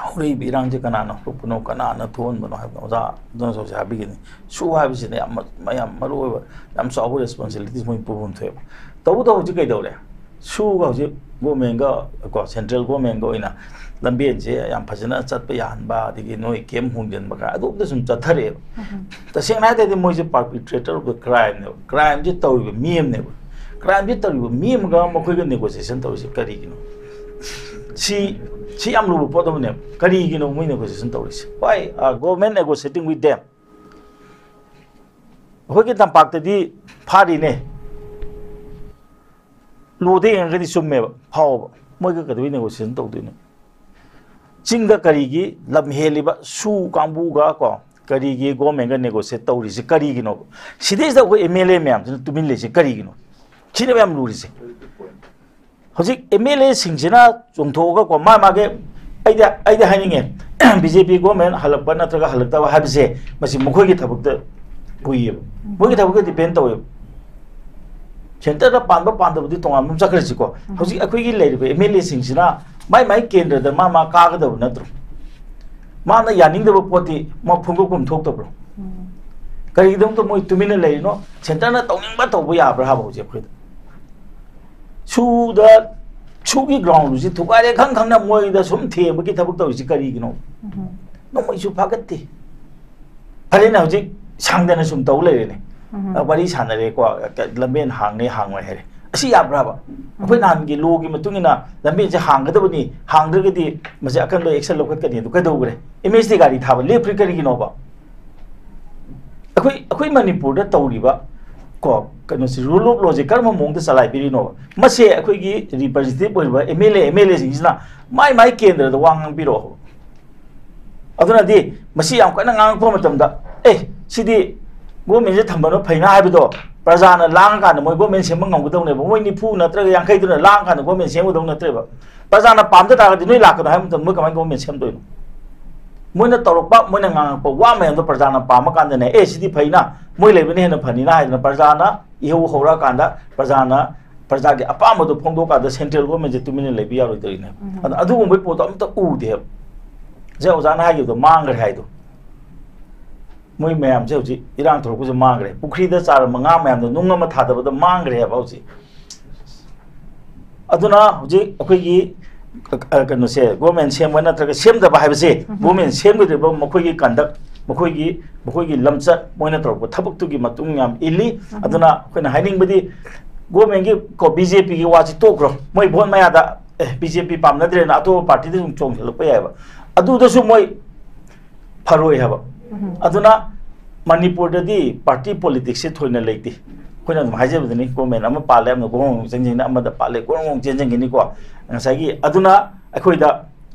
ꯍꯧꯔꯛꯏꯕ ꯏꯔꯥꯡꯁꯦ ꯀꯅꯥꯅ ꯍꯧꯔꯛꯄꯅꯣ, ꯀꯅꯥꯅ ꯊꯣꯛꯍꯟꯕꯅꯣ ꯍꯥꯏꯕꯗꯣ ꯑꯣꯖꯥ ꯗꯣꯟ ꯁꯣꯁꯤ ꯍꯥꯏꯕꯤꯒꯅꯤ꯫ ꯁꯨ ꯍꯥꯏꯕꯁꯤꯅ ꯌꯥꯝ ꯃ-, ꯌꯥꯝ ꯃꯔꯨ ꯑꯣꯏꯕ, ꯌꯥꯝ ꯆꯥꯎꯕ ꯔꯦꯁꯄꯣꯟꯁꯤꯕꯤꯂꯤꯇꯤꯁ ꯃꯣꯏ ꯄꯨꯐꯝ ꯊꯣꯛꯑꯦꯕ꯫ ꯇꯧꯕꯇꯕꯨ ꯍꯧꯖꯤꯛ ꯀꯩꯗꯧꯔꯦ? ꯁꯨꯒ ꯍꯧꯖꯤꯛ ꯒꯣꯔꯃꯦꯟꯒ ꯀꯣ, ꯁꯦꯟꯇ꯭ꯔꯦꯜ ꯒꯣꯔꯃꯦꯟꯒ ꯑꯣꯏꯅ ꯂꯝꯕꯦꯟꯁꯦ ꯌꯥꯝ ꯐꯖꯅ ꯆꯠꯄ ꯌꯥꯍꯟꯕ, ꯑꯗꯒꯤ ꯅꯣꯏ ꯀꯦꯝ ꯍꯣꯡꯖꯤꯟꯕ ꯀꯥꯏ ꯑꯗꯨꯝꯇ ꯁꯨꯝ ꯆꯠꯊꯔꯛꯑꯦꯕ꯫ ꯎꯝ꯫ ꯇꯁꯦꯡꯅ ꯍꯥꯏ ꯇꯥꯔꯗꯤ ꯃꯣꯏꯁꯦ perpetrator of the crime ꯅꯦꯕ, ꯀ꯭ꯔꯥꯏꯝꯁꯦ ꯇꯧꯔꯤꯕ ꯃꯤ ꯑꯃꯅꯦꯕ꯫ ꯀ꯭ꯔꯥꯏꯝꯁꯦ ꯇꯧꯔꯤꯕ ꯃꯤ ꯑꯃꯒ ꯃꯈꯣꯏꯒ ꯅꯦꯒꯣꯁꯤꯌꯦꯁꯟ ꯇꯧꯔꯤꯁꯦ ꯀꯔꯤꯒꯤꯅꯣ? ꯁꯤ, ꯁꯤ ꯌꯥꯝ ꯂꯨꯕ ꯄꯣꯠ ꯑꯃꯅꯦꯕ꯫ ꯀꯔꯤꯒꯤꯅꯣ ꯃꯣꯏ ꯅꯦꯒꯣꯁꯤꯌꯦꯁꯟ ꯇꯧꯔꯤꯁꯦ? Why are government negotiating with them? ꯑꯩꯈꯣꯏꯒꯤ ꯇꯝꯄꯥꯛꯇꯗꯤ ꯐꯥꯔꯤꯅꯦ, ꯂꯣꯗ ꯌꯦꯡꯉꯒꯗꯤ ꯆꯨꯝꯃꯦꯕ, ꯐꯥꯎꯕ꯫ ꯃꯣꯏꯒ ꯀꯩꯗꯧꯕꯩ ꯅꯦꯒꯣꯁꯤꯌꯦꯁꯟ ꯇꯧꯗꯣꯏꯅꯣ? ꯆꯤꯡꯗ ꯀꯔꯤꯒꯤ ꯂꯝ ꯍꯦꯜꯂꯤꯕ ꯁꯨ ꯀꯥꯡꯕꯨꯒ ꯀꯣ, ꯀꯔꯤꯒꯤ ꯒꯣꯔꯃꯦꯟꯒ ꯅꯦꯒꯣꯁꯤꯌꯦꯠ ꯇꯧꯔꯤꯁꯦ ꯀꯔꯤꯒꯤꯅꯣꯕ? ꯁꯤꯗꯩꯁꯤꯗ ꯑꯩꯈꯣꯏ ꯑꯦꯝ ꯑꯦꯜ ꯑꯦ ꯃꯌꯥꯝꯁꯤꯅ ꯇꯨꯃꯤꯟ ꯂꯩꯁꯦ ꯀꯔꯤꯒꯤꯅꯣ? ꯁꯤꯅꯦꯕ ꯌꯥꯝ ꯂꯨꯔꯤꯁꯦ꯫ ꯍꯧꯖꯤꯛ ꯑꯦꯝ ꯑꯦꯜ ꯑꯦꯁꯤꯡꯁꯤꯅ ꯆꯣꯡꯊꯣꯛꯑꯒꯀꯣ, ꯃꯥ ꯃꯥꯒꯤ, ꯑꯩꯗꯤ, ꯑꯩꯗꯤ ꯍꯥꯏꯅꯤꯡꯉꯦ, ꯕꯤ ꯖꯦ ꯄꯤ ꯒꯣꯔꯃꯦꯟ ꯍꯜꯂꯛꯄ ꯅꯠꯇ꯭ꯔꯒ ꯍꯜꯂꯛꯇꯕ ꯍꯥꯏꯕꯁꯦ, ꯃꯁꯤ ꯃꯈꯣꯏꯒꯤ ꯊꯕꯛꯇ ꯄꯨꯏꯌꯦꯕ, ꯃꯈꯣꯏꯒꯤ ꯊꯕꯛꯇ ꯗꯤꯄꯦꯟ ꯇꯧꯋꯦꯕ꯫ ꯁꯦꯟꯇꯔꯗ ꯄꯥꯟꯕ ꯄꯥꯟꯗꯕꯗꯤ ꯇꯣꯉꯥꯟꯕ ꯑꯃ ꯆꯠꯈ꯭ꯔꯁꯤꯀꯣ꯫ ꯎꯝ꯫ ꯍꯧꯖꯤꯛ ꯑꯩꯈꯣꯏꯒꯤ ꯂꯩꯔꯤꯕ ꯑꯦꯝ ꯑꯦꯜ ꯑꯦꯁꯤꯡꯁꯤꯅ ꯃꯥꯏ ꯃꯥꯏ ꯀꯦꯟꯗ꯭ꯔꯗ ꯃꯥ ꯃꯥ ꯀꯥꯒꯗꯕ ꯅꯠꯇ꯭ꯔꯣ? ꯃꯥꯅ ꯌꯥꯅꯤꯡꯗꯕ ꯄꯣꯠꯇꯤ ꯃꯥ ꯐꯣꯡꯗꯣꯛꯐꯝ ꯊꯣꯛꯇꯕ꯭ꯔꯣ? ꯎꯝ꯫ ꯀꯔꯤꯒꯤꯗꯃꯛꯇ ꯃꯣꯏ ꯇꯨꯃꯤꯟꯅ ꯂꯩꯔꯤꯅꯣ? ꯁꯦꯟꯇꯔꯅ ꯇꯧꯅꯤꯡꯕ ꯇꯧꯕ ꯌꯥꯕ꯭ꯔꯥ ꯍꯥꯏꯕ ꯍꯧꯖꯤꯛ ꯑꯩꯈꯣꯏꯗ? ꯁꯨꯗ, ꯁꯨꯒꯤ ꯒ꯭ꯔꯥꯎꯟꯁꯤ ꯊꯨꯒꯥꯏꯔꯦ ꯈꯪ ꯈꯪꯅ ꯃꯣꯏꯗ ꯁꯨꯝ ꯊꯦꯝꯕꯒꯤ ꯊꯕꯛ ꯇꯧꯔꯤꯁꯤ ꯀꯔꯤꯒꯤꯅꯣ? ꯎꯝ꯫ ꯅꯣꯡꯃꯩꯁꯨ ꯐꯥꯒꯠꯇꯦ꯫ ꯐꯔꯦꯅꯦ, ꯍꯧꯖꯤꯛ ꯁꯥꯡꯗꯅ ꯁꯨꯝ ꯇꯧ ꯂꯩꯔꯦꯅꯦ꯫ ꯎꯝ꯫ ꯑ, ꯋꯥꯔꯤ ꯁꯥꯟꯅꯔꯦꯀꯣ, ꯀ-, ꯂꯝꯕꯦꯟ ꯍꯥꯡꯅꯤ ꯍꯥꯡꯉꯣꯏ ꯍꯥꯏꯔꯦ꯫ ꯑꯁꯤ ꯌꯥꯕ꯭ꯔꯥꯕ? ꯑꯩꯈꯣꯏ ꯅꯍꯥꯟꯒꯤ ꯂꯣꯒꯤ ꯃꯇꯨꯡ ꯏꯟꯅ ꯂꯝꯕꯦꯟꯁꯦ ꯍꯥꯡꯒꯗꯕꯅꯤ, ꯍꯥꯡꯗ꯭ꯔꯒꯗꯤ ꯃꯁꯤ ꯑꯀꯟꯕ ꯑꯦꯛꯁꯟ ꯂꯧꯈꯠꯀꯅꯤ꯫ ꯑꯗꯨ ꯀꯩꯗꯧꯈ꯭ꯔꯦ? ꯑꯦꯝ ꯑꯦꯁ ꯇꯤ ꯒꯥꯔꯤ ꯊꯥꯕ ꯂꯦꯞꯈ꯭ꯔꯤ ꯀꯔꯤꯒꯤꯅꯣꯕ? ꯑꯩꯈꯣꯏ, ꯑꯩꯈꯣꯏ ꯃꯅꯤꯄꯨꯔꯗ ꯇꯧꯔꯤꯕ ꯀꯣ, ꯀꯩꯅꯣꯁꯤ, ꯔꯨꯜ ꯑꯣꯐ ꯂꯣꯁꯦ ꯀꯔꯝꯕ ꯃꯑꯣꯡꯗ ꯆꯂꯥꯏꯕꯤꯔꯤꯅꯣꯕ? ꯃꯁꯦ ꯑꯩꯈꯣꯏꯒꯤ ꯔꯤꯄ꯭ꯔꯖꯦꯟꯇꯦꯇꯤꯚ ꯑꯣꯏꯔꯤꯕ M L A, M L ꯑꯦꯁꯤꯡꯁꯤꯅ ꯃꯥꯏ ꯃꯥꯏ ꯀꯦꯟꯗ꯭ꯔꯗ ꯋꯥ ꯉꯥꯡꯕꯤꯔꯛꯑꯣ꯫ ꯑꯗꯨꯅꯗꯤ ꯃꯁꯤ ꯌꯥꯝ ꯀꯟꯅ ꯉꯥꯡꯉꯛꯄ ꯃꯇꯝꯗ, "ꯑꯦ, ꯁꯤꯗꯤ ꯒꯣꯔꯃꯦꯟꯁꯦ ꯊꯝꯕꯅ ꯐꯩꯅ" ꯍꯥꯏꯕꯗꯣ, ꯄ꯭ꯔꯖꯥꯅ ꯂꯥꯡꯉꯀꯥꯟꯗ ꯃꯣꯏ ꯒꯣꯔꯃꯦꯟ ꯁꯦꯝꯕ ꯉꯝꯒꯗꯧꯅꯦꯕ꯫ ꯃꯣꯏ ꯅꯤꯐꯨ ꯅꯠꯇ꯭ꯔꯒ ꯌꯥꯡꯈꯩꯗꯨꯅ ꯂꯥꯡꯉꯀꯥꯟꯗ ꯒꯣꯔꯃꯦꯟ ꯁꯦꯝꯒꯗꯧ ꯅꯠꯇ꯭ꯔꯦꯕ꯫ ꯄ꯭ꯔꯖꯥꯅ ꯄꯥꯝꯗ ꯇꯥꯔꯒꯗꯤ ꯅꯣꯏ ꯂꯥꯛꯀꯅꯣ ꯍꯥꯏꯕ ꯃꯇꯝꯗ ꯃꯣꯏ ꯀꯃꯥꯏꯅ ꯒꯣꯔꯃꯦꯟ ꯁꯦꯝꯗꯣꯏꯅꯣ? ꯃꯣꯏꯅ ꯇꯧꯔꯛꯄ, ꯃꯣꯏꯅ ꯉꯥꯡꯉꯛꯄ ꯋꯥ ꯃꯌꯥꯝꯗꯣ ꯄ꯭ꯔꯖꯥꯅ ꯄꯥꯝꯃ ꯀꯥꯟꯗꯅꯦ, "ꯑꯦ, ꯁꯤꯗꯤ ꯐꯩꯅ, ꯃꯣꯏ ꯂꯩꯕꯅ ꯍꯦꯟꯅ ꯐꯅꯤꯅ" ꯍꯥꯏꯗꯅ ꯄ꯭ꯔꯖꯥꯅ ꯏꯍꯧ ꯍꯧꯔꯛꯑꯀꯥꯟꯗ ꯄ꯭ꯔꯖꯥꯅ ꯄ꯭ꯔꯖꯥꯒꯤ ꯑꯄꯥꯝꯕꯗꯣ ꯐꯣꯡꯗꯣꯛꯑꯀꯥꯟꯗ ꯁꯦꯟꯇ꯭ꯔꯦꯜ ꯒꯣꯔꯃꯦꯟꯁꯦ ꯇꯨꯃꯤꯟꯅ ꯂꯩꯕ ꯌꯥꯔꯣꯏꯗꯧꯔꯤꯅꯦꯕ꯫ ꯎꯝ꯫ ꯑꯗ ꯑꯗꯨꯒꯨꯝꯕꯒꯤ ꯄꯣꯠꯇꯣ ꯑꯝꯇ ꯎꯗꯦꯕ꯫ ꯉꯁꯥꯏ ꯑꯣꯖꯥꯅ ꯍꯥꯏꯈꯤꯕꯗꯣ ꯃꯥꯡꯈ꯭ꯔꯦ ꯍꯥꯏꯗꯣ꯫ ꯃꯣꯏ ꯃꯌꯥꯝꯁꯦ ꯍꯧꯖꯤꯛ ꯏꯔꯥꯡ ꯊꯣꯛꯂꯛꯄꯁꯦ ꯃꯥꯡꯈ꯭ꯔꯦ꯫ ꯄꯨꯈ꯭ꯔꯤꯗ ꯆꯥꯔꯝꯕ ꯉꯥ ꯃꯌꯥꯝꯗꯣ ꯅꯨꯡ ꯑꯃ ꯊꯥꯗꯕꯗ ꯃꯥꯡꯈ꯭ꯔꯦ ꯍꯥꯏꯕ ꯍꯧꯖꯤꯛ꯫ ꯑꯗꯨꯅ ꯍꯧꯖꯤꯛ ꯑꯩꯈꯣꯏꯒꯤ, ꯑ, ꯀꯩꯅꯣꯁꯦ, ꯒꯣꯔꯃꯦꯟ ꯁꯦꯝꯕ ꯅꯠꯇ꯭ꯔꯒ ꯁꯦꯝꯗꯕ ꯍꯥꯏꯕꯁꯦ, ꯎꯝ꯫ ꯒꯣꯔꯃꯦꯟ ꯁꯦꯝꯒꯗꯧꯔꯤꯕ ꯃꯈꯣꯏꯒꯤ ꯀꯟꯗꯛ, ꯃꯈꯣꯏꯒꯤ, ꯃꯈꯣꯏꯒꯤ ꯂꯝꯆꯠ, ꯃꯣꯏꯅ ꯇꯧꯔꯛꯄ ꯊꯕꯛꯇꯨꯒꯤ ꯃꯇꯨꯡ ꯌꯥꯝ ꯏꯜꯂꯤ꯫ ꯎꯝ꯫ ꯑꯗꯨꯅ ꯑꯩꯈꯣꯏꯅ ꯍꯥꯏꯅꯤꯡꯕꯗꯤ, ꯒꯣꯔꯃꯦꯟꯒꯤ ꯀꯣ, ꯕꯤ ꯖꯦ ꯄꯤꯒꯤ ꯋꯥꯁꯤ ꯇꯣꯛꯈ꯭ꯔꯣ꯫ ꯃꯣꯏ ꯚꯣꯠ ꯃꯌꯥꯗ, "ꯑꯦ, ꯕꯤ ꯖꯦ ꯄꯤ ꯄꯥꯝꯅꯗ꯭ꯔꯦꯅ" ꯑꯇꯣꯞꯄ ꯄꯥꯔꯇꯤꯗ ꯁꯨꯝ ꯆꯣꯡꯁꯤꯜꯂꯛꯄ ꯌꯥꯏꯑꯕ꯫ ꯑꯗꯨꯗꯁꯨ ꯃꯣꯏ ꯐꯔꯣꯏ ꯍꯥꯏꯕ꯫ ꯎꯝ꯫ ꯑꯗꯨꯅ ꯃꯅꯤꯄꯨꯔꯗꯗꯤ ꯄꯥꯔꯇꯤ ꯄꯣꯂꯤꯇꯤꯛꯁꯁꯦ ꯊꯣꯏꯅ ꯂꯩꯇꯦ꯫ ꯑꯩꯈꯣꯏꯅ ꯑꯗꯨꯝ ꯍꯥꯏꯖꯕꯗꯨꯅꯤ, ꯒꯣꯔꯃꯦꯟ ꯑꯃ ꯄꯥꯜꯂꯦ, ꯑꯃꯅ ꯒꯣꯔꯃꯦꯟ ꯆꯪꯁꯤꯟꯒꯅꯤ, ꯑꯃꯗ ꯄꯥꯜꯂꯦ, ꯒꯣꯔꯃꯦꯟ ꯆꯦꯟꯁꯤꯟꯒꯅꯤꯀꯣ꯫ ꯉꯁꯥꯏꯒꯤ ꯑꯗꯨꯅ ꯑꯩꯈꯣꯏꯗ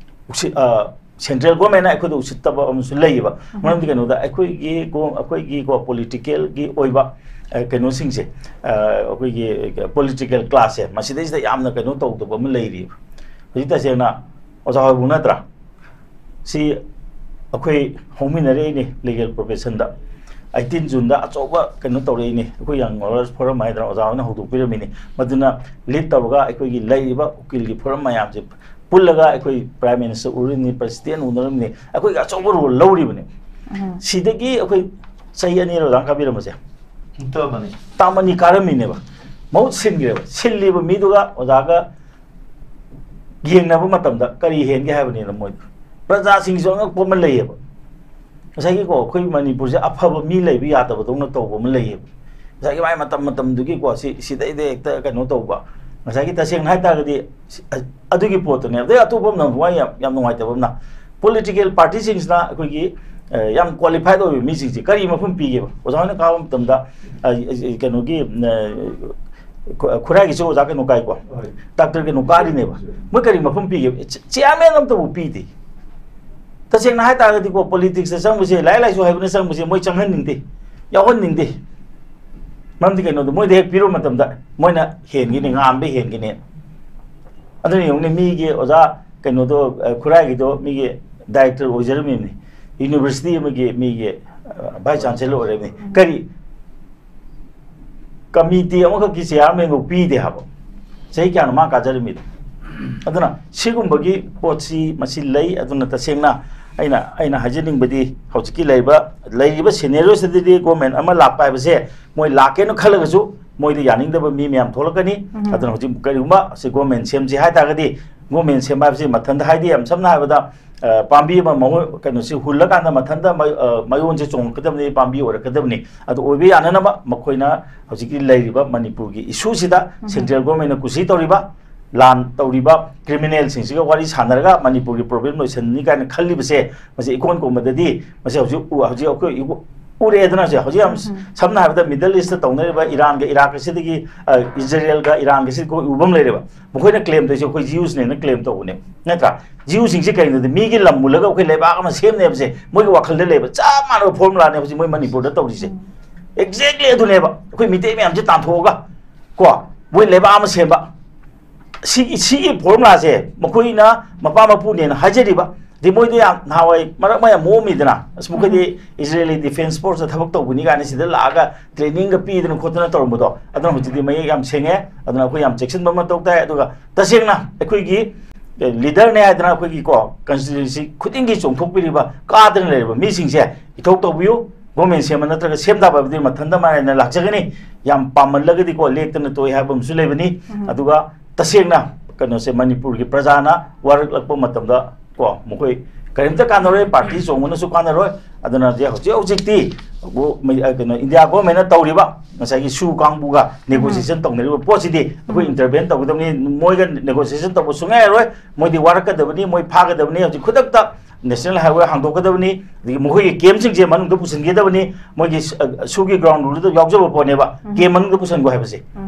ꯎꯁꯤꯠ-, ꯑ, ꯁꯦꯟꯇ꯭ꯔꯦꯜ ꯒꯣꯔꯃꯦꯟꯅ ꯑꯩꯈꯣꯏꯗ ꯎꯁꯤꯠꯇꯕ ꯑꯃꯁꯨ ꯂꯩꯌꯦꯕ꯫ ꯎꯝ꯫ ꯃꯔꯝꯗꯤ ꯀꯩꯅꯣꯗ ꯑꯩꯈꯣꯏꯒꯤ ꯒꯣ-, ꯑꯩꯈꯣꯏꯒꯤ ꯀꯣ ꯄꯣꯂꯤꯇꯤꯀꯦꯜꯒꯤ ꯑꯣꯏꯕ, ꯑ, ꯀꯩꯅꯣꯁꯤꯡꯁꯦ, ꯑ, ꯑꯩꯈꯣꯏꯒꯤ ꯄꯣꯂꯤꯇꯤꯀꯦꯜ ꯀ꯭ꯂꯥꯁꯁꯦ ꯃꯁꯤꯗꯩꯁꯤꯗ ꯌꯥꯝꯅ ꯀꯩꯅꯣ ꯇꯧꯗꯕ ꯑꯃ ꯂꯩꯔꯤꯕ꯫ ꯍꯧꯖꯤꯛ ꯇꯁꯦꯡꯅ ꯑꯣꯖꯥ ꯍꯣꯏꯕꯨ ꯅꯠꯇ꯭ꯔꯥ? ꯁꯤ ꯑꯩꯈꯣꯏ ꯍꯧꯃꯤꯟꯅꯔꯛꯏꯅꯤ ꯂꯤꯒꯦꯜ ꯄ꯭ꯔꯣꯐꯦꯁꯟꯗ꯫ ꯑꯩꯠꯇꯤꯟ ꯖꯨꯟꯗ ꯑꯆꯧꯕ ꯀꯩꯅꯣ ꯇꯧꯔꯛꯏꯅꯤ, ꯑꯩꯈꯣꯏ ꯌꯪ ꯂꯣꯌꯔꯁ ꯐꯣꯔꯝ ꯍꯥꯏꯗꯅ ꯑꯣꯖꯥ ꯍꯣꯏꯅ ꯍꯧꯗꯣꯛꯄꯤꯔꯝꯃꯤꯅꯤ꯫ ꯃꯗꯨꯅ ꯂꯤꯗ ꯇꯧꯔꯒ ꯑꯩꯈꯣꯏꯒꯤ ꯂꯩꯔꯤꯕ ꯎꯀꯤꯜꯒꯤ ꯐꯣꯔꯝ ꯃꯌꯥꯝꯁꯦ ꯄꯨꯜꯂꯒ ꯑꯩꯈꯣꯏ ꯄ꯭ꯔꯥꯏꯝ ꯃꯤꯅꯤꯁꯇꯔ ꯎꯔꯤꯅꯤ, ꯄ꯭ꯔꯁꯤꯗꯦꯟ ꯎꯅꯔꯝꯃꯤꯅꯤ, ꯑꯩꯈꯣꯏꯒꯤ ꯑꯆꯧꯕ ꯔꯣꯜ ꯂꯧꯔꯤꯕꯅꯤ꯫ ꯎꯝ꯫ ꯁꯤꯗꯒꯤ ꯑꯩꯈꯣꯏ ꯆꯍꯤ ꯑꯅꯤꯔ ꯑꯣꯖꯥꯅ ꯀꯥꯕꯤꯔꯝꯕꯁꯦ? ꯇꯥꯝ ꯑꯅꯤ꯫ ꯇꯥꯝ ꯑꯅꯤ ꯀꯥꯔꯝꯃꯤꯅꯦꯕ, ꯃꯍꯨꯠ ꯁꯤꯟꯈ꯭ꯔꯦꯕ꯫ ꯁꯤꯜꯂꯤꯕ ꯃꯤꯗꯨꯒ ꯑꯣꯖꯥꯒ ꯌꯦꯡꯅꯕ ꯃꯇꯝꯗ ꯀꯔꯤ ꯍꯦꯟꯒꯦ ꯍꯥꯏꯕꯅꯤꯅ ꯃꯣꯏꯗ ꯄ꯭ꯔꯖꯥꯁꯤꯡꯁꯨ ꯑꯉꯛꯄ ꯑꯃ ꯂꯩꯌꯦꯕ꯫ ꯉꯁꯥꯏꯒꯤꯀꯣ, ꯑꯩꯈꯣꯏ ꯃꯅꯤꯄꯨꯔꯁꯦ ꯑꯐꯕ ꯃꯤ ꯂꯩꯕ ꯌꯥꯗꯕꯗꯧꯅ ꯇꯧꯕ ꯑꯃ ꯂꯩꯌꯦꯕ꯫ ꯉꯁꯥꯏꯒꯤ ꯃꯥꯏ ꯃꯇꯝ ꯃꯇꯝꯗꯨꯒꯤꯀꯣ, ꯁꯤ, ꯁꯤꯗꯩꯗ ꯍꯦꯛꯇ ꯀꯩꯅꯣ ꯇꯧꯕ꯫ ꯉꯁꯥꯏꯒꯤ ꯇꯁꯦꯡꯅ ꯍꯥꯏ ꯇꯥꯔꯒꯗꯤ ꯁꯤ-, ꯑ-, ꯑꯗꯨꯒꯤ ꯄꯣꯠꯇꯨꯅꯦ꯫ ꯑꯗꯩ ꯑꯇꯣꯞꯄ ꯑꯃꯅ ꯑꯃꯨꯛ ꯌꯥꯝ, ꯌꯥꯝ ꯅꯨꯡꯉꯥꯏꯇꯕ ꯑꯃꯅ, ꯄꯣꯂꯤꯇꯤꯀꯦꯜ ꯄꯥꯔꯇꯤꯁꯤꯡꯁꯤꯅ ꯑꯩꯈꯣꯏꯒꯤ, ꯑ, ꯌꯥꯝ ꯀ꯭ꯋꯥꯂꯤꯐꯥꯏꯗ ꯑꯣꯏꯕ ꯃꯤꯁꯤꯡꯁꯦ ꯀꯔꯤ ꯃꯐꯝ ꯄꯤꯒꯦꯕ? ꯑꯣꯖꯥ ꯍꯣꯏꯅ ꯀꯥꯕ ꯃꯇꯝꯗ, ꯑ, ꯑ, ꯀꯩꯅꯣꯒꯤ, ꯑ, ꯈꯨ-, ꯈꯨꯔꯥꯏꯒꯤꯁꯨ ꯑꯣꯖꯥ ꯀꯩꯅꯣ ꯀꯥꯏꯀꯣ? ꯍꯣꯏ꯫ ꯗꯥꯛꯇꯔ ꯀꯩꯅꯣ ꯀꯥꯔꯤꯅꯦꯕ꯫ ꯃꯣꯏ ꯀꯔꯤ ꯃꯐꯝ ꯄꯤꯒꯦꯕ? ꯆꯦ-, ꯆꯤꯌꯥꯔꯃꯦꯟ ꯑꯝꯇꯕꯨ ꯄꯤꯗꯦ꯫ ꯇꯁꯦꯡꯅ ꯍꯥꯏ ꯇꯥꯔꯒꯗꯤꯀꯣ, ꯄꯣꯂꯤꯇꯤꯛꯁꯇ ꯆꯪꯕꯁꯦ, ꯂꯥꯏꯔꯤꯛ ꯂꯥꯏꯁꯨ ꯍꯩꯕꯅ ꯆꯪꯕꯁꯦ ꯃꯣꯏ ꯆꯪꯍꯟꯅꯤꯡꯗꯦ, ꯌꯥꯎꯍꯟꯅꯤꯡꯗꯦ꯫ ꯃꯔꯝꯗꯤ ꯀꯩꯅꯣꯗꯣ, ꯃꯣꯏꯗ ꯍꯦꯛ ꯄꯤꯔꯨꯕ ꯃꯇꯝꯗ ꯃꯣꯏꯅ ꯍꯦꯟꯒꯤꯅꯤ, ꯉꯥꯝꯕ ꯍꯦꯟꯒꯤꯅꯤ꯫ ꯑꯗꯨꯅ ꯌꯦꯡꯉꯨꯅꯦ, ꯃꯤꯒꯤ ꯑꯣꯖꯥ ꯀꯩꯅꯣꯗꯣ, ꯑ, ꯈꯨꯔꯥꯏꯒꯤꯗꯣ ꯃꯤꯒꯤ ꯗꯥꯏꯔꯦꯛꯇꯔ ꯑꯣꯏꯖꯔꯝꯃꯤꯕꯅꯤ, ꯌꯨꯅꯤꯚꯔꯁꯤꯇꯤ ꯑꯃꯒꯤ ꯃꯤꯒꯤ, ꯑ, ꯚꯥꯏꯁ ꯆꯥꯟꯁꯦꯂꯔ ꯑꯣꯏꯔꯝꯃꯤ꯫ ꯀꯔꯤ ꯀꯃꯤꯇꯤ ꯑꯃꯈꯛꯀꯤ ꯆꯤꯌꯥꯔꯃꯦꯟꯕꯨ ꯄꯤꯗꯦ ꯍꯥꯏꯕ? ꯆꯍꯤ ꯀꯌꯥꯅꯣ ꯃꯥ ꯀꯥꯖꯔꯝꯃꯤꯗꯣ? ꯑꯗꯨꯅ ꯁꯤꯒꯨꯝꯕꯒꯤ ꯄꯣꯠꯁꯤ ꯃꯁꯤ ꯂꯩ꯫ ꯑꯗꯨꯅ ꯇꯁꯦꯡꯅ ꯑꯩꯅ, ꯑꯩꯅ ꯍꯥꯏꯖꯅꯤꯡꯕꯗꯤ, ꯍꯧꯖꯤꯛꯀꯤ ꯂꯩꯔꯤꯕ, ꯂꯩꯔꯤꯕ ꯁꯤꯅꯦꯔꯤꯑꯣꯁꯤꯗꯗꯤ ꯒꯣꯔꯃꯦꯟ ꯑꯃ ꯂꯥꯛꯄ ꯍꯥꯏꯕꯁꯦ, ꯃꯣꯏ ꯂꯥꯛꯀꯦꯅ ꯈꯜꯂꯒꯁꯨ ꯃꯣꯏꯗ ꯌꯥꯅꯤꯡꯗꯕ ꯃꯤ ꯃꯌꯥꯝ ꯊꯣꯛꯂꯛꯀꯅꯤ꯫ ꯎꯝ꯫ ꯑꯗꯨꯅ ꯍꯧꯖꯤꯛ ꯀꯔꯤꯒꯨꯝꯕ ꯁꯤ ꯒꯣꯔꯃꯦꯟ ꯁꯦꯝꯁꯤ ꯍꯥꯏ ꯇꯥꯔꯒꯗꯤ, ꯒꯣꯔꯃꯦꯟ ꯁꯦꯝꯕ ꯍꯥꯏꯕꯁꯤ ꯃꯊꯟꯇ, ꯍꯥꯏꯗꯤ ꯌꯥꯝ ꯁꯝꯅ ꯍꯥꯏꯔꯕꯗ, ꯑ, ꯄꯥꯝꯕꯤ ꯑꯃ ꯃꯍꯨ-, ꯀꯩꯅꯣꯁꯤ ꯍꯨꯜꯂꯀꯥꯟꯗ ꯃꯊꯟꯇ ꯃ-, ꯑ, ꯃꯌꯣꯟꯁꯦ ꯆꯣꯡꯉꯛꯀꯗꯕꯅꯤ, ꯄꯥꯝꯕꯤ ꯑꯣꯏꯔꯛꯀꯗꯕꯅꯤ꯫ ꯑꯗꯨ ꯑꯣꯏꯕ ꯌꯥꯅꯅꯕ ꯃꯈꯣꯏꯅ ꯍꯧꯖꯤꯛꯀꯤ ꯂꯩꯔꯤꯕ ꯃꯅꯤꯄꯨꯔꯒꯤ ꯏꯁꯨꯁꯤꯗ ꯎꯝ꯫ ꯁꯦꯟꯇ꯭ꯔꯦꯜ ꯒꯣꯔꯃꯦꯟꯅ ꯀꯨꯁꯤ ꯇꯧꯔꯤꯕ, ꯂꯥꯟ ꯇꯧꯔꯤꯕ ꯀ꯭ꯔꯤꯃꯤꯅꯦꯜꯁꯤꯡꯁꯤꯒ ꯋꯥꯔꯤ ꯁꯥꯟꯅꯔꯒ ꯃꯅꯤꯄꯨꯔꯒꯤ ꯄ꯭ꯔꯣꯕ꯭ꯂꯦꯝ ꯂꯣꯏꯁꯤꯟꯅꯤ ꯀꯥꯏꯅ ꯈꯜꯂꯤꯕꯁꯦ, ꯃꯁꯤ ꯏꯀꯣꯟ ꯀꯣꯟꯕꯗꯗꯤ ꯃꯁꯤ ꯍꯧꯖꯤꯛ ꯎ-, ꯍꯧꯖꯤꯛ ꯑꯩꯈꯣꯏ ꯏꯕꯨ-, ꯎꯔꯦꯗꯅ ꯍꯧꯖꯤꯛ ꯍꯧꯖꯤꯛ ꯌꯥꯝ ꯁꯝꯅ ꯍꯥꯏꯔꯕꯗ ꯃꯤꯗꯜ ꯏꯁꯇ ꯇꯧꯅꯔꯤꯕ ꯏꯔꯥꯟꯒ ꯏꯔꯥꯛꯀꯁꯤꯗꯒꯤ, ꯑ, ꯏꯖꯔꯦꯜꯒ ꯏꯔꯥꯟꯒꯁꯤꯗꯤ ꯑꯩꯈꯣꯏ ꯎꯕ ꯑꯃ ꯂꯩꯔꯦꯕ꯫ ꯃꯈꯣꯏꯅ ꯀ꯭ꯂꯦꯝ ꯇꯧꯔꯤꯁꯦ ꯑꯩꯈꯣꯏ ꯖꯤꯌꯨꯁꯅꯦꯅ ꯀ꯭ꯂꯦꯝ ꯇꯧꯕꯅꯦ, ꯅꯠꯇ꯭ꯔꯥ? ꯖꯤꯌꯨꯁꯤꯡꯁꯦ ꯀꯔꯤꯅꯣꯗꯤ ꯃꯤꯒꯤ ꯂꯝ ꯃꯨꯜꯂꯒ ꯑꯩꯈꯣꯏ ꯂꯩꯕꯥꯛ ꯑꯃ ꯁꯦꯝꯅꯦꯕꯁꯦ ꯃꯣꯏꯒꯤ ꯋꯥꯈꯜꯗ ꯂꯩꯕ ꯆꯞ ꯃꯥꯟꯅꯕ ꯐꯣꯔꯃꯨꯂꯥꯅꯦ ꯍꯧꯖꯤꯛ ꯃꯣꯏ ꯃꯅꯤꯄꯨꯔꯗ ꯇꯧꯔꯤꯁꯦ꯫ ꯑꯦꯛꯖꯦꯛꯂꯤ ꯑꯗꯨꯅꯦꯕ ꯑꯩꯈꯣꯏ ꯃꯤꯇꯩ ꯃꯌꯥꯝꯁꯦ ꯇꯥꯟꯊꯣꯛꯑꯒ ꯀꯣ ꯃꯣꯏ ꯂꯩꯕꯥꯛ ꯑꯃ ꯁꯦꯝꯕ꯫ ꯁꯤꯒꯤ, ꯁꯤꯒꯤ ꯐꯣꯔꯃꯨꯂꯥꯁꯦ ꯃꯈꯣꯏꯅ ꯃꯄꯥ ꯃꯄꯨꯅꯦꯅ ꯍꯥꯏꯖꯔꯤꯕ꯫ ꯑꯗꯩ ꯃꯣꯏꯗꯤ ꯌꯥꯝ ꯅꯍꯥꯟꯋꯥꯏ ꯃꯔꯛ ꯃꯌꯥꯝ ꯃꯣꯛꯑꯝꯃꯤꯗꯅ, ꯑꯁ, ꯃꯈꯣꯏꯗꯤ ꯏꯖꯔꯦꯂꯤ ꯗꯤꯐꯦꯟꯁ ꯐꯣꯔꯁꯇ ꯊꯕꯛ ꯇꯧꯕꯅꯤ ꯀꯥꯏꯅ ꯁꯤꯗ ꯂꯥꯛꯑꯒ ꯇ꯭ꯔꯦꯅꯤꯡꯒ ꯄꯤꯗꯅ ꯈꯣꯠꯇꯅ ꯇꯧꯔꯝꯕꯗꯣ꯫ ꯑꯗꯨꯅ ꯍꯧꯖꯤꯛꯇꯤ ꯃꯌꯦꯛ ꯌꯥꯝ ꯁꯦꯡꯉꯦ꯫ ꯑꯗꯨꯅ ꯑꯩꯈꯣꯏ ꯌꯥꯝ ꯆꯦꯛꯁꯤꯟꯕ ꯑꯃ ꯃꯊꯧ ꯇꯥꯏ꯫ ꯑꯗꯨꯒ ꯇꯁꯦꯡꯅ ꯑꯩꯈꯣꯏꯒꯤ, ꯑꯦ, ꯂꯤꯗꯔꯅꯦ ꯍꯥꯏꯗꯅ ꯑꯩꯈꯣꯏꯒꯤ ꯀꯣ ꯀꯟꯁꯇꯤꯇ꯭ꯌꯨꯟꯁꯤ ꯈꯨꯗꯤꯡꯒꯤ ꯆꯣꯡꯊꯣꯛꯄꯤꯔꯤꯕ, ꯀꯥꯗꯅ ꯂꯩꯔꯤꯕ ꯃꯤꯁꯤꯡꯁꯦ ꯏꯊꯧ ꯇꯧꯕꯤꯌꯨ꯫ ꯒꯣꯔꯃꯦꯟ ꯁꯦꯝꯕ ꯅꯠꯇ꯭ꯔꯒ ꯁꯦꯝ ꯇꯥꯕ ꯍꯥꯏꯕꯗꯤ ꯃꯊꯟꯇ ꯃꯥꯏꯅ ꯂꯥꯛꯆꯒꯅꯤ꯫ ꯌꯥꯝ ꯄꯥꯝꯃꯜꯂꯒꯗꯤꯀꯣ ꯂꯦꯛꯇꯅ ꯇꯣꯛꯑꯦ ꯍꯥꯏꯕ ꯑꯃꯁꯨ ꯂꯩꯕꯅꯤ꯫ ꯑꯗꯨꯒ ꯇꯁꯦꯡꯅ ꯀꯩꯅꯣꯁꯦ ꯃꯅꯤꯄꯨꯔꯒꯤ ꯄ꯭ꯔꯖꯥꯅ ꯋꯥꯔꯛꯂꯛꯄ ꯃꯇꯝꯗ ꯀꯣ ꯃꯈꯣꯏ ꯀꯔꯤꯝꯇ ꯀꯥꯟꯅꯔꯣꯏ, ꯄꯥꯔꯇꯤ ꯆꯣꯡꯕꯅꯁꯨ ꯀꯥꯟꯅꯔꯣꯏ꯫ ꯑꯗꯨꯅ ꯍꯧꯖꯤꯛ, ꯍꯧꯖꯤꯛ ꯍꯧꯖꯤꯛꯇꯤ ꯒꯣ-, ꯃꯩ-, ꯑ, ꯀꯩꯅꯣ, ꯏꯟꯗꯤꯌꯥ ꯒꯣꯔꯃꯦꯟꯅ ꯇꯧꯔꯤꯕ ꯉꯁꯥꯏꯒꯤ ꯁꯨ ꯀꯥꯡꯕꯨꯒ ꯅꯦꯒꯣꯁꯤꯌꯦꯁꯟ ꯇꯧꯅꯔꯤꯕ ꯄꯣꯠꯁꯤꯗꯤ ꯑꯩꯈꯣꯏ ꯏꯟꯇꯔꯚꯦꯟ ꯇꯧꯒꯗꯕꯅꯤ꯫ ꯃꯣꯏꯒ ꯅꯦꯒꯣꯁꯤꯌꯦꯁꯟ ꯇꯧꯕ ꯁꯨꯡꯌꯥ ꯌꯥꯔꯣꯏ꯫ ꯃꯣꯏꯗꯤ ꯋꯥꯔꯛꯀꯗꯕꯅꯤ, ꯃꯣꯏ ꯐꯥꯒꯗꯕꯅꯤ꯫ ꯍꯧꯖꯤꯛ ꯈꯨꯗꯛꯇ ꯅꯦꯁꯅꯦꯜ ꯍꯥꯏꯋꯦ ꯍꯥꯡꯗꯣꯛꯀꯗꯕꯅꯤ, ꯑꯗꯒꯤ ꯃꯈꯣꯏꯒꯤ ꯀꯦꯝꯞꯁꯤꯡꯁꯦ ꯃꯅꯨꯡꯗ ꯄꯨꯁꯤꯟꯒꯗꯕꯅꯤ꯫ ꯃꯣꯏꯒꯤ ꯁ-, ꯑ, ꯁꯨꯒꯤ ꯒ꯭ꯔꯥꯎꯟ ꯔꯨꯜꯗ ꯌꯥꯎꯖꯕ ꯄꯣꯠꯅꯦꯕ, ꯀꯦꯝꯞ ꯃꯅꯨꯡꯗ ꯄꯨꯁꯤꯟꯈꯣ ꯍꯥꯏꯕꯁꯦ꯫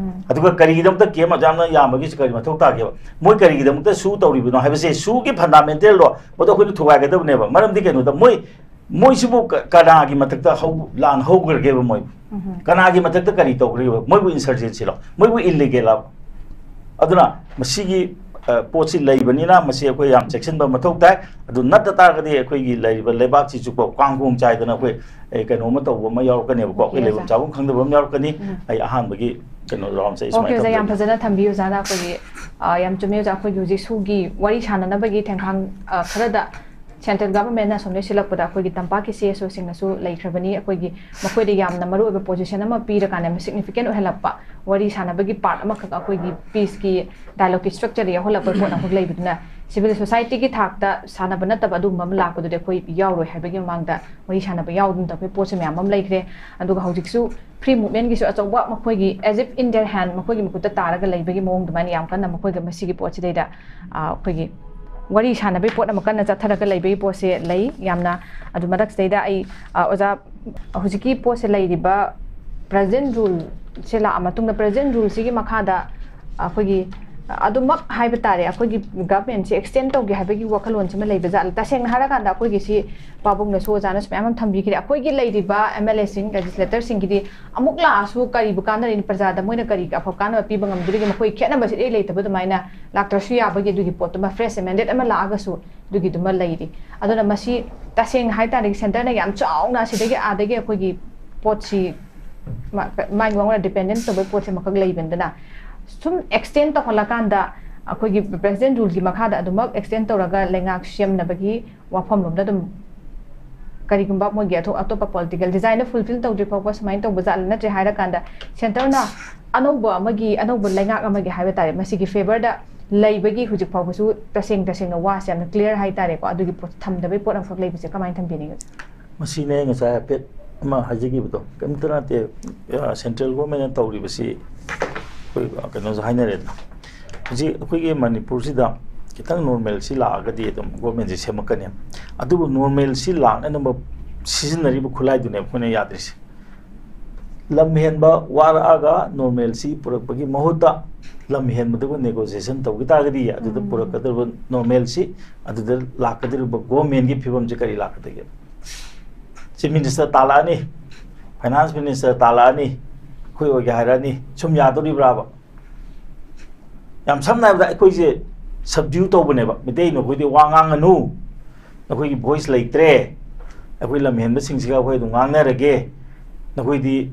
ꯑꯗꯨꯒ ꯀꯔꯤꯒꯤꯗꯃꯛꯇ ꯀꯦꯝꯞ ꯑꯗꯨ ꯌꯥꯝꯅ ꯌꯥꯝꯕꯒꯤꯁꯨ ꯀꯔꯤ ꯃꯊꯧ ꯇꯥꯒꯦꯕ? ꯃꯣꯏ ꯀꯔꯤꯒꯤꯗꯃꯛꯇ ꯁꯨ ꯇꯧꯔꯤꯕꯅꯣ ꯍꯥꯏꯕꯁꯦ, ꯁꯨꯒꯤ ꯐꯟꯗꯥꯃꯦꯟꯇꯦꯜꯗꯣ ꯃꯗꯨ ꯑꯩꯈꯣꯏꯅ ꯊꯨꯒꯥꯏꯒꯗꯕꯅꯦꯕ꯫ ꯃꯔꯝꯗꯤ ꯀꯩꯅꯣꯗ ꯃꯣꯏ, ꯃꯣꯏꯁꯤꯕꯨ ꯀ-, ꯀꯅꯥꯒꯤ ꯃꯊꯛꯇ ꯍꯧ-, ꯂꯥꯟ ꯍꯧꯈ꯭ꯔꯒꯦꯕ ꯃꯣꯏ? ꯀꯅꯥꯒꯤ ꯃꯊꯛꯇ ꯀꯔꯤ ꯇꯧꯈ꯭ꯔꯤꯕ? ꯃꯣꯏꯕꯨ ꯏꯟꯁꯔꯖꯦꯟꯁꯤꯂꯣ? ꯃꯣꯏꯕꯨ ꯏꯜꯂꯤꯒꯦꯂꯕ? ꯑꯗꯨꯅ ꯃꯁꯤꯒꯤ, ꯑ, ꯄꯣꯠꯁꯤ ꯂꯩꯕꯅꯤꯅ ꯃꯁꯤ ꯑꯩꯈꯣꯏ ꯌꯥꯝ ꯆꯦꯛꯁꯤꯟꯕ ꯃꯊꯧ ꯇꯥꯏ꯫ ꯑꯗꯨ ꯅꯠꯇ ꯇꯥꯔꯒꯗꯤ ꯑꯩꯈꯣꯏꯒꯤ ꯂꯩꯔꯤꯕ ꯂꯩꯕꯥꯛꯁꯤꯁꯨꯀꯣ ꯀꯥꯡꯈꯣꯡ ꯆꯥꯏꯗꯅ ꯑꯩꯈꯣꯏ, ꯑꯦ, ꯀꯩꯅꯣꯝꯃ ꯇꯧꯕ ꯑꯃ ꯌꯥꯎꯔꯛꯀꯅꯦꯕꯀꯣ꯫ ꯑꯩꯈꯣꯏ ꯑꯣꯀꯦ, ꯂꯩꯐꯝ ꯑꯣꯖꯥ꯫ ꯆꯥꯐꯝ ꯈꯪꯗꯕ ꯑꯃ ꯌꯥꯎꯔꯛꯀꯅꯤ꯫ ꯎꯝ꯫ ꯑꯩ ꯑꯍꯥꯟꯕꯒꯤ ꯀꯩꯅꯣ ꯔꯥꯎꯟꯁꯦ ꯑꯩ ꯑꯣꯀꯦ, ꯁꯨꯃꯥꯏꯅ ꯑꯣꯖꯥ, ꯌꯥꯝ ꯊꯝꯖꯒꯦ꯫ ꯐꯖꯅ ꯊꯝꯕꯤꯌꯨ, ꯑꯣꯖꯥꯅ ꯑꯩꯈꯣꯏꯒꯤ, ꯑ, ꯌꯥꯝ ꯆꯨꯝꯃꯤ, ꯑꯣꯖꯥ꯫ ꯑꯩꯈꯣꯏꯒꯤ ꯍꯧꯖꯤꯛ ꯁꯨꯒꯤ ꯋꯥꯔꯤ ꯁꯥꯟꯅꯅꯕꯒꯤ ꯊꯦꯡꯈꯥꯡ, ꯑ, ꯈꯔꯗ ꯁꯦꯟꯇ꯭ꯔꯦꯜ ꯒꯚꯔꯟꯃꯦꯟꯠꯅ ꯑꯁꯣꯝꯗꯒꯤ ꯁꯤꯜꯂꯛꯄꯗ ꯑꯩꯈꯣꯏꯒꯤ ꯇꯝꯄꯥꯛꯀꯤ ꯁꯤ ꯑꯦꯁ ꯑꯣꯁꯤꯡꯅꯁꯨ ꯂꯩꯈ꯭ꯔꯕꯅꯤ꯫ ꯑꯩꯈꯣꯏꯒꯤ ꯃꯈꯣꯏꯗ ꯌꯥꯝꯅ ꯃꯔꯨꯑꯣꯏꯕ ꯄꯣꯖꯤꯁꯟ ꯑꯃ ꯄꯤꯔꯀꯥꯟꯗ, ꯌꯥꯝꯅ ꯁꯤꯒꯅꯤꯐꯤꯀꯦꯟꯠ ꯑꯣꯏꯍꯜꯂꯛꯄ, ꯋꯥꯔꯤ ꯁꯥꯟꯅꯕꯒꯤ ꯄꯥꯔꯠ ꯑꯃꯈꯛ ꯑꯩꯈꯣꯏꯒꯤ ꯄꯤꯁꯀꯤ ꯗꯥꯏꯂꯣꯒꯀꯤ ꯁ꯭ꯇ꯭ꯔꯛꯆꯔꯗ ꯌꯥꯎꯍꯜꯂꯛꯄ ꯄꯣꯠ ꯑꯃꯈꯛ ꯂꯩꯕꯗꯨꯅ, ꯁꯤꯚꯤꯜ ꯁꯣꯁꯥꯏꯇꯤꯒꯤ ꯊꯥꯛꯇ ꯁꯥꯟꯅꯕ ꯅꯠꯇꯕ ꯑꯗꯨꯒꯨꯝꯕ ꯑꯃ ꯂꯥꯛꯄꯗꯨꯗꯤ ꯑꯩꯈꯣꯏ ꯌꯥꯎꯔꯣꯏ ꯍꯥꯏꯕꯒꯤ ꯃꯃꯥꯡꯗ ꯋꯥꯔꯤ ꯁꯥꯟꯅꯕ ꯌꯥꯎꯗꯅ ꯇꯧꯕꯒꯤ ꯄꯣꯠꯁꯨ ꯃꯌꯥꯝ ꯑꯃ ꯂꯩꯈ꯭ꯔꯦ꯫ ꯑꯗꯨꯒ ꯍꯧꯖꯤꯛꯁꯨ ꯐ꯭ꯔꯤ ꯃꯨꯚꯃꯦꯟꯠꯀꯤꯁꯨ ꯑꯆꯧꯕ ꯃꯈꯣꯏꯒꯤ as if in their hand, ꯃꯈꯣꯏꯒꯤ ꯃꯈꯨꯠꯇ ꯇꯥꯔꯒ ꯂꯩꯕꯒꯤ ꯃꯑꯣꯡ ꯑꯗꯨꯃꯥꯏꯅ ꯌꯥꯝ ꯀꯟꯅ ꯃꯈꯣꯏꯒ ꯃꯁꯤꯒꯤ ꯄꯣꯠꯁꯤꯗꯩꯗ, ꯑ, ꯑꯩꯈꯣꯏꯒꯤ ꯋꯥꯔꯤ ꯁꯥꯟꯅꯕꯒꯤ ꯄꯣꯠ ꯑꯃ ꯀꯟꯅ ꯆꯠꯊꯔꯒ ꯂꯩꯕꯒꯤ ꯄꯣꯠꯁꯦ ꯂꯩ ꯌꯥꯝꯅ꯫ ꯑꯗꯨ ꯃꯔꯛꯁꯤꯗꯩꯗ ꯑꯩ, ꯑ, ꯑꯣꯖꯥ ꯍꯧꯖꯤꯛꯀꯤ ꯄꯣꯠꯁꯦ ꯂꯩꯔꯤꯕ present ruleꯁꯦ ꯂꯥꯛꯑ ꯃꯇꯨꯡꯗ, present ruleꯁꯤꯒꯤ ꯃꯈꯥꯗ ꯑꯩꯈꯣꯏꯒꯤ ꯑꯗꯨꯃꯛ ꯍꯥꯏꯕ ꯇꯥꯔꯦ, ꯑꯩꯈꯣꯏꯒꯤ governmentꯁꯦ extend ꯇꯧꯒꯦ ꯍꯥꯏꯕꯒꯤ ꯋꯥꯈꯜꯂꯣꯟꯁꯤꯃ ꯂꯩꯕ ꯖꯥꯠꯂ? ꯇꯁꯦꯡꯅ ꯍꯥꯏꯔꯀꯥꯟꯗ ꯑꯩꯈꯣꯏꯒꯤ ꯁꯤ ꯄꯥꯕꯨꯡꯅꯁꯨ ꯑꯣꯖꯥꯅꯁꯨ ꯃꯌꯥꯝ ꯑꯃ ꯊꯝꯕꯤꯈ꯭ꯔꯦ, ꯑꯩꯈꯣꯏꯒꯤ ꯂꯩꯔꯤꯕ MLAꯁꯤꯡ, legislatorꯁꯤꯡꯒꯤꯗꯤ ꯑꯃꯨꯛ ꯂꯥꯛꯑꯁꯨ ꯀꯔꯤꯕꯨ ꯀꯥꯟꯅꯔꯤꯅꯤ? ꯄ꯭ꯔꯖꯥꯗ ꯃꯣꯏꯅ ꯀꯔꯤ ꯑꯐꯕ ꯀꯥꯟꯅꯕ ꯄꯤꯕ ꯉꯝꯗꯣꯔꯤꯒꯦ? ꯃꯈꯣꯏ ꯈꯦꯠꯅꯕꯁꯤ ꯏꯔꯩ ꯂꯩꯇꯕ ꯑꯗꯨꯃꯥꯏꯅ ꯂꯥꯛꯇ꯭ꯔꯁꯨ ꯌꯥꯕꯒꯤ ꯑꯗꯨꯒꯤ ꯄꯣꯠꯇꯨꯃ, fresh amendment ꯑꯃ ꯂꯥꯛꯑꯒꯁꯨ ꯑꯗꯨꯒꯤꯗꯨꯃ ꯂꯩꯔꯤ꯫ ꯑꯗꯨꯅ ꯃꯁꯤ ꯇꯁꯦꯡꯅ ꯍꯥꯏ ꯇꯥꯔꯗꯤ centreꯅ ꯌꯥꯝ ꯆꯥꯎꯅ ꯑꯁꯤꯗꯒꯤ ꯑꯥꯗꯒꯤ ꯑꯩꯈꯣꯏꯒꯤ ꯄꯣꯠꯁꯤ ꯃꯥ-, ꯃꯥꯒꯤ ꯃꯉꯣꯟꯗ dependent ꯇꯧꯕꯒꯤ ꯄꯣꯠꯁꯦ ꯑꯃꯈꯛ ꯂꯩꯕꯅꯤꯅ, ꯁꯨꯝ extend ꯇꯧꯍꯜꯂꯀꯥꯟꯗ ꯑꯩꯈꯣꯏꯒꯤ present ruleꯒꯤ ꯃꯈꯥꯗ ꯑꯗꯨꯃꯛ extend ꯇꯧꯔꯒ ꯂꯩꯉꯥꯛ ꯁꯦꯝꯅꯕꯒꯤ ꯋꯥꯐꯝꯂꯣꯝꯗ ꯑꯗꯨꯝ ꯀꯔꯤꯒꯨꯝꯕ ꯃꯣꯏꯒꯤ ꯑꯇꯣꯞ-, ꯑꯇꯣꯞꯄ political designꯅ fulfil ꯇꯧꯗ꯭ꯔꯤ ꯐꯥꯎꯕ ꯁꯨꯃꯥꯏꯅ ꯇꯧꯕ ꯖꯥꯠꯂ? ꯅꯠꯇ꯭ꯔꯦ ꯍꯥꯏꯔꯀꯥꯟꯗ centreꯅ ꯑꯅꯧꯕ ꯑꯃꯒꯤ, ꯑꯅꯧꯕ ꯂꯩꯉꯥꯛ ꯑꯃꯒꯤ ꯍꯥꯏꯕ ꯇꯥꯔꯦ, ꯃꯁꯤꯒꯤ favourꯗ ꯂꯩꯕꯒꯤ ꯍꯧꯖꯤꯛ ꯐꯥꯎꯕꯁꯨ ꯇꯁꯦꯡ ꯇꯁꯦꯡꯅ ꯋꯥꯁꯦ ꯌꯥꯝꯅ clear ꯍꯥꯏ ꯇꯥꯔꯦꯀꯣ, ꯑꯗꯨꯒꯤ ꯄꯣꯠ ꯊꯝꯗꯕꯩ ꯄꯣꯠ ꯑꯃꯈꯛ ꯂꯩꯕꯁꯦ ꯀꯃꯥꯏꯅ ꯊꯝꯕꯤꯅꯤꯡꯉꯤ? ꯃꯁꯤꯅꯦ ꯑꯩ ꯉꯁꯥꯏ ꯍꯥꯏꯐꯦꯠ ꯑꯃ ꯍꯥꯏꯖꯈꯤꯕꯗꯣ, ꯀꯔꯤꯝꯇ ꯅꯠꯇꯦ꯫ ꯑ, central governmentꯅ ꯇꯧꯔꯤꯕꯁꯤ ꯑꯩꯈꯣꯏ, ꯑ, ꯀꯩꯅꯣꯁꯨ ꯍꯥꯏꯅꯔꯦꯗꯅ, ꯍꯧꯖꯤꯛ ꯑꯩꯈꯣꯏꯒꯤ ꯃꯅꯤꯄꯨꯔꯁꯤꯗ ꯈꯤꯇꯪ normalcy ꯂꯥꯛꯑꯒꯗꯤ ꯑꯗꯨꯝ governmentꯁꯦ ꯁꯦꯝꯃꯛꯀꯅꯤ꯫ ꯑꯗꯨꯕꯨ normalcy ꯂꯥꯛꯅꯅꯕ ꯁꯤꯖꯤꯟꯅꯔꯤꯕ ꯈꯨꯠꯂꯥꯏꯗꯨꯅꯦ ꯑꯩꯈꯣꯏꯅ ꯌꯥꯗ꯭ꯔꯤꯁꯦ꯫ ꯂꯝ ꯍꯦꯟꯕ ꯋꯥꯔꯛꯑꯒ normalcy ꯄꯨꯔꯛꯄꯒꯤ ꯃꯍꯨꯠꯇ ꯂꯝ ꯍꯦꯟꯕꯗꯨꯒ negotiation ꯇꯧꯈꯤ ꯇꯥꯔꯒꯗꯤ ꯑꯗꯨꯗ ꯎꯝ꯫ ꯄꯨꯔꯛꯀꯗꯧꯔꯤꯕ normalcy, ꯑꯗꯨꯗ ꯂꯥꯛꯀꯗꯧꯔꯤꯕ governmentꯀꯤ ꯐꯤꯕꯝꯁꯤ ꯀꯔꯤ ꯂꯥꯛꯀꯗꯒꯦ? Chief Minister ꯇꯥꯜꯂꯛꯑꯅꯤ, Finance Minister ꯇꯥꯜꯂꯛꯑꯅꯤ, ꯑꯩꯈꯣꯏ ꯑꯣꯏꯒꯦ ꯍꯥꯏꯔꯛꯑꯅꯤ, ꯁꯨꯝ ꯌꯥꯗꯣꯔꯤꯕ꯭ꯔꯥꯕ? ꯌꯥꯝ ꯁꯝꯅ ꯍꯥꯏꯔꯕꯗ ꯑꯩꯈꯣꯏꯁꯦ subdue ꯇꯧꯕꯅꯦꯕ, ꯃꯤꯇꯩꯅ ꯑꯩꯈꯣꯏꯗꯤ ꯋꯥ ꯉꯥꯡꯉꯅꯨ, ꯅꯈꯣꯏꯒꯤ voice ꯂꯩꯇ꯭ꯔꯦ, ꯑꯩꯈꯣꯏ ꯂꯝꯍꯦꯟꯕꯁꯤꯡꯁꯤꯒ ꯑꯩꯈꯣꯏ ꯑꯗꯨꯝ ꯉꯥꯡꯅꯔꯒꯦ, ꯅꯈꯣꯏꯗꯤ,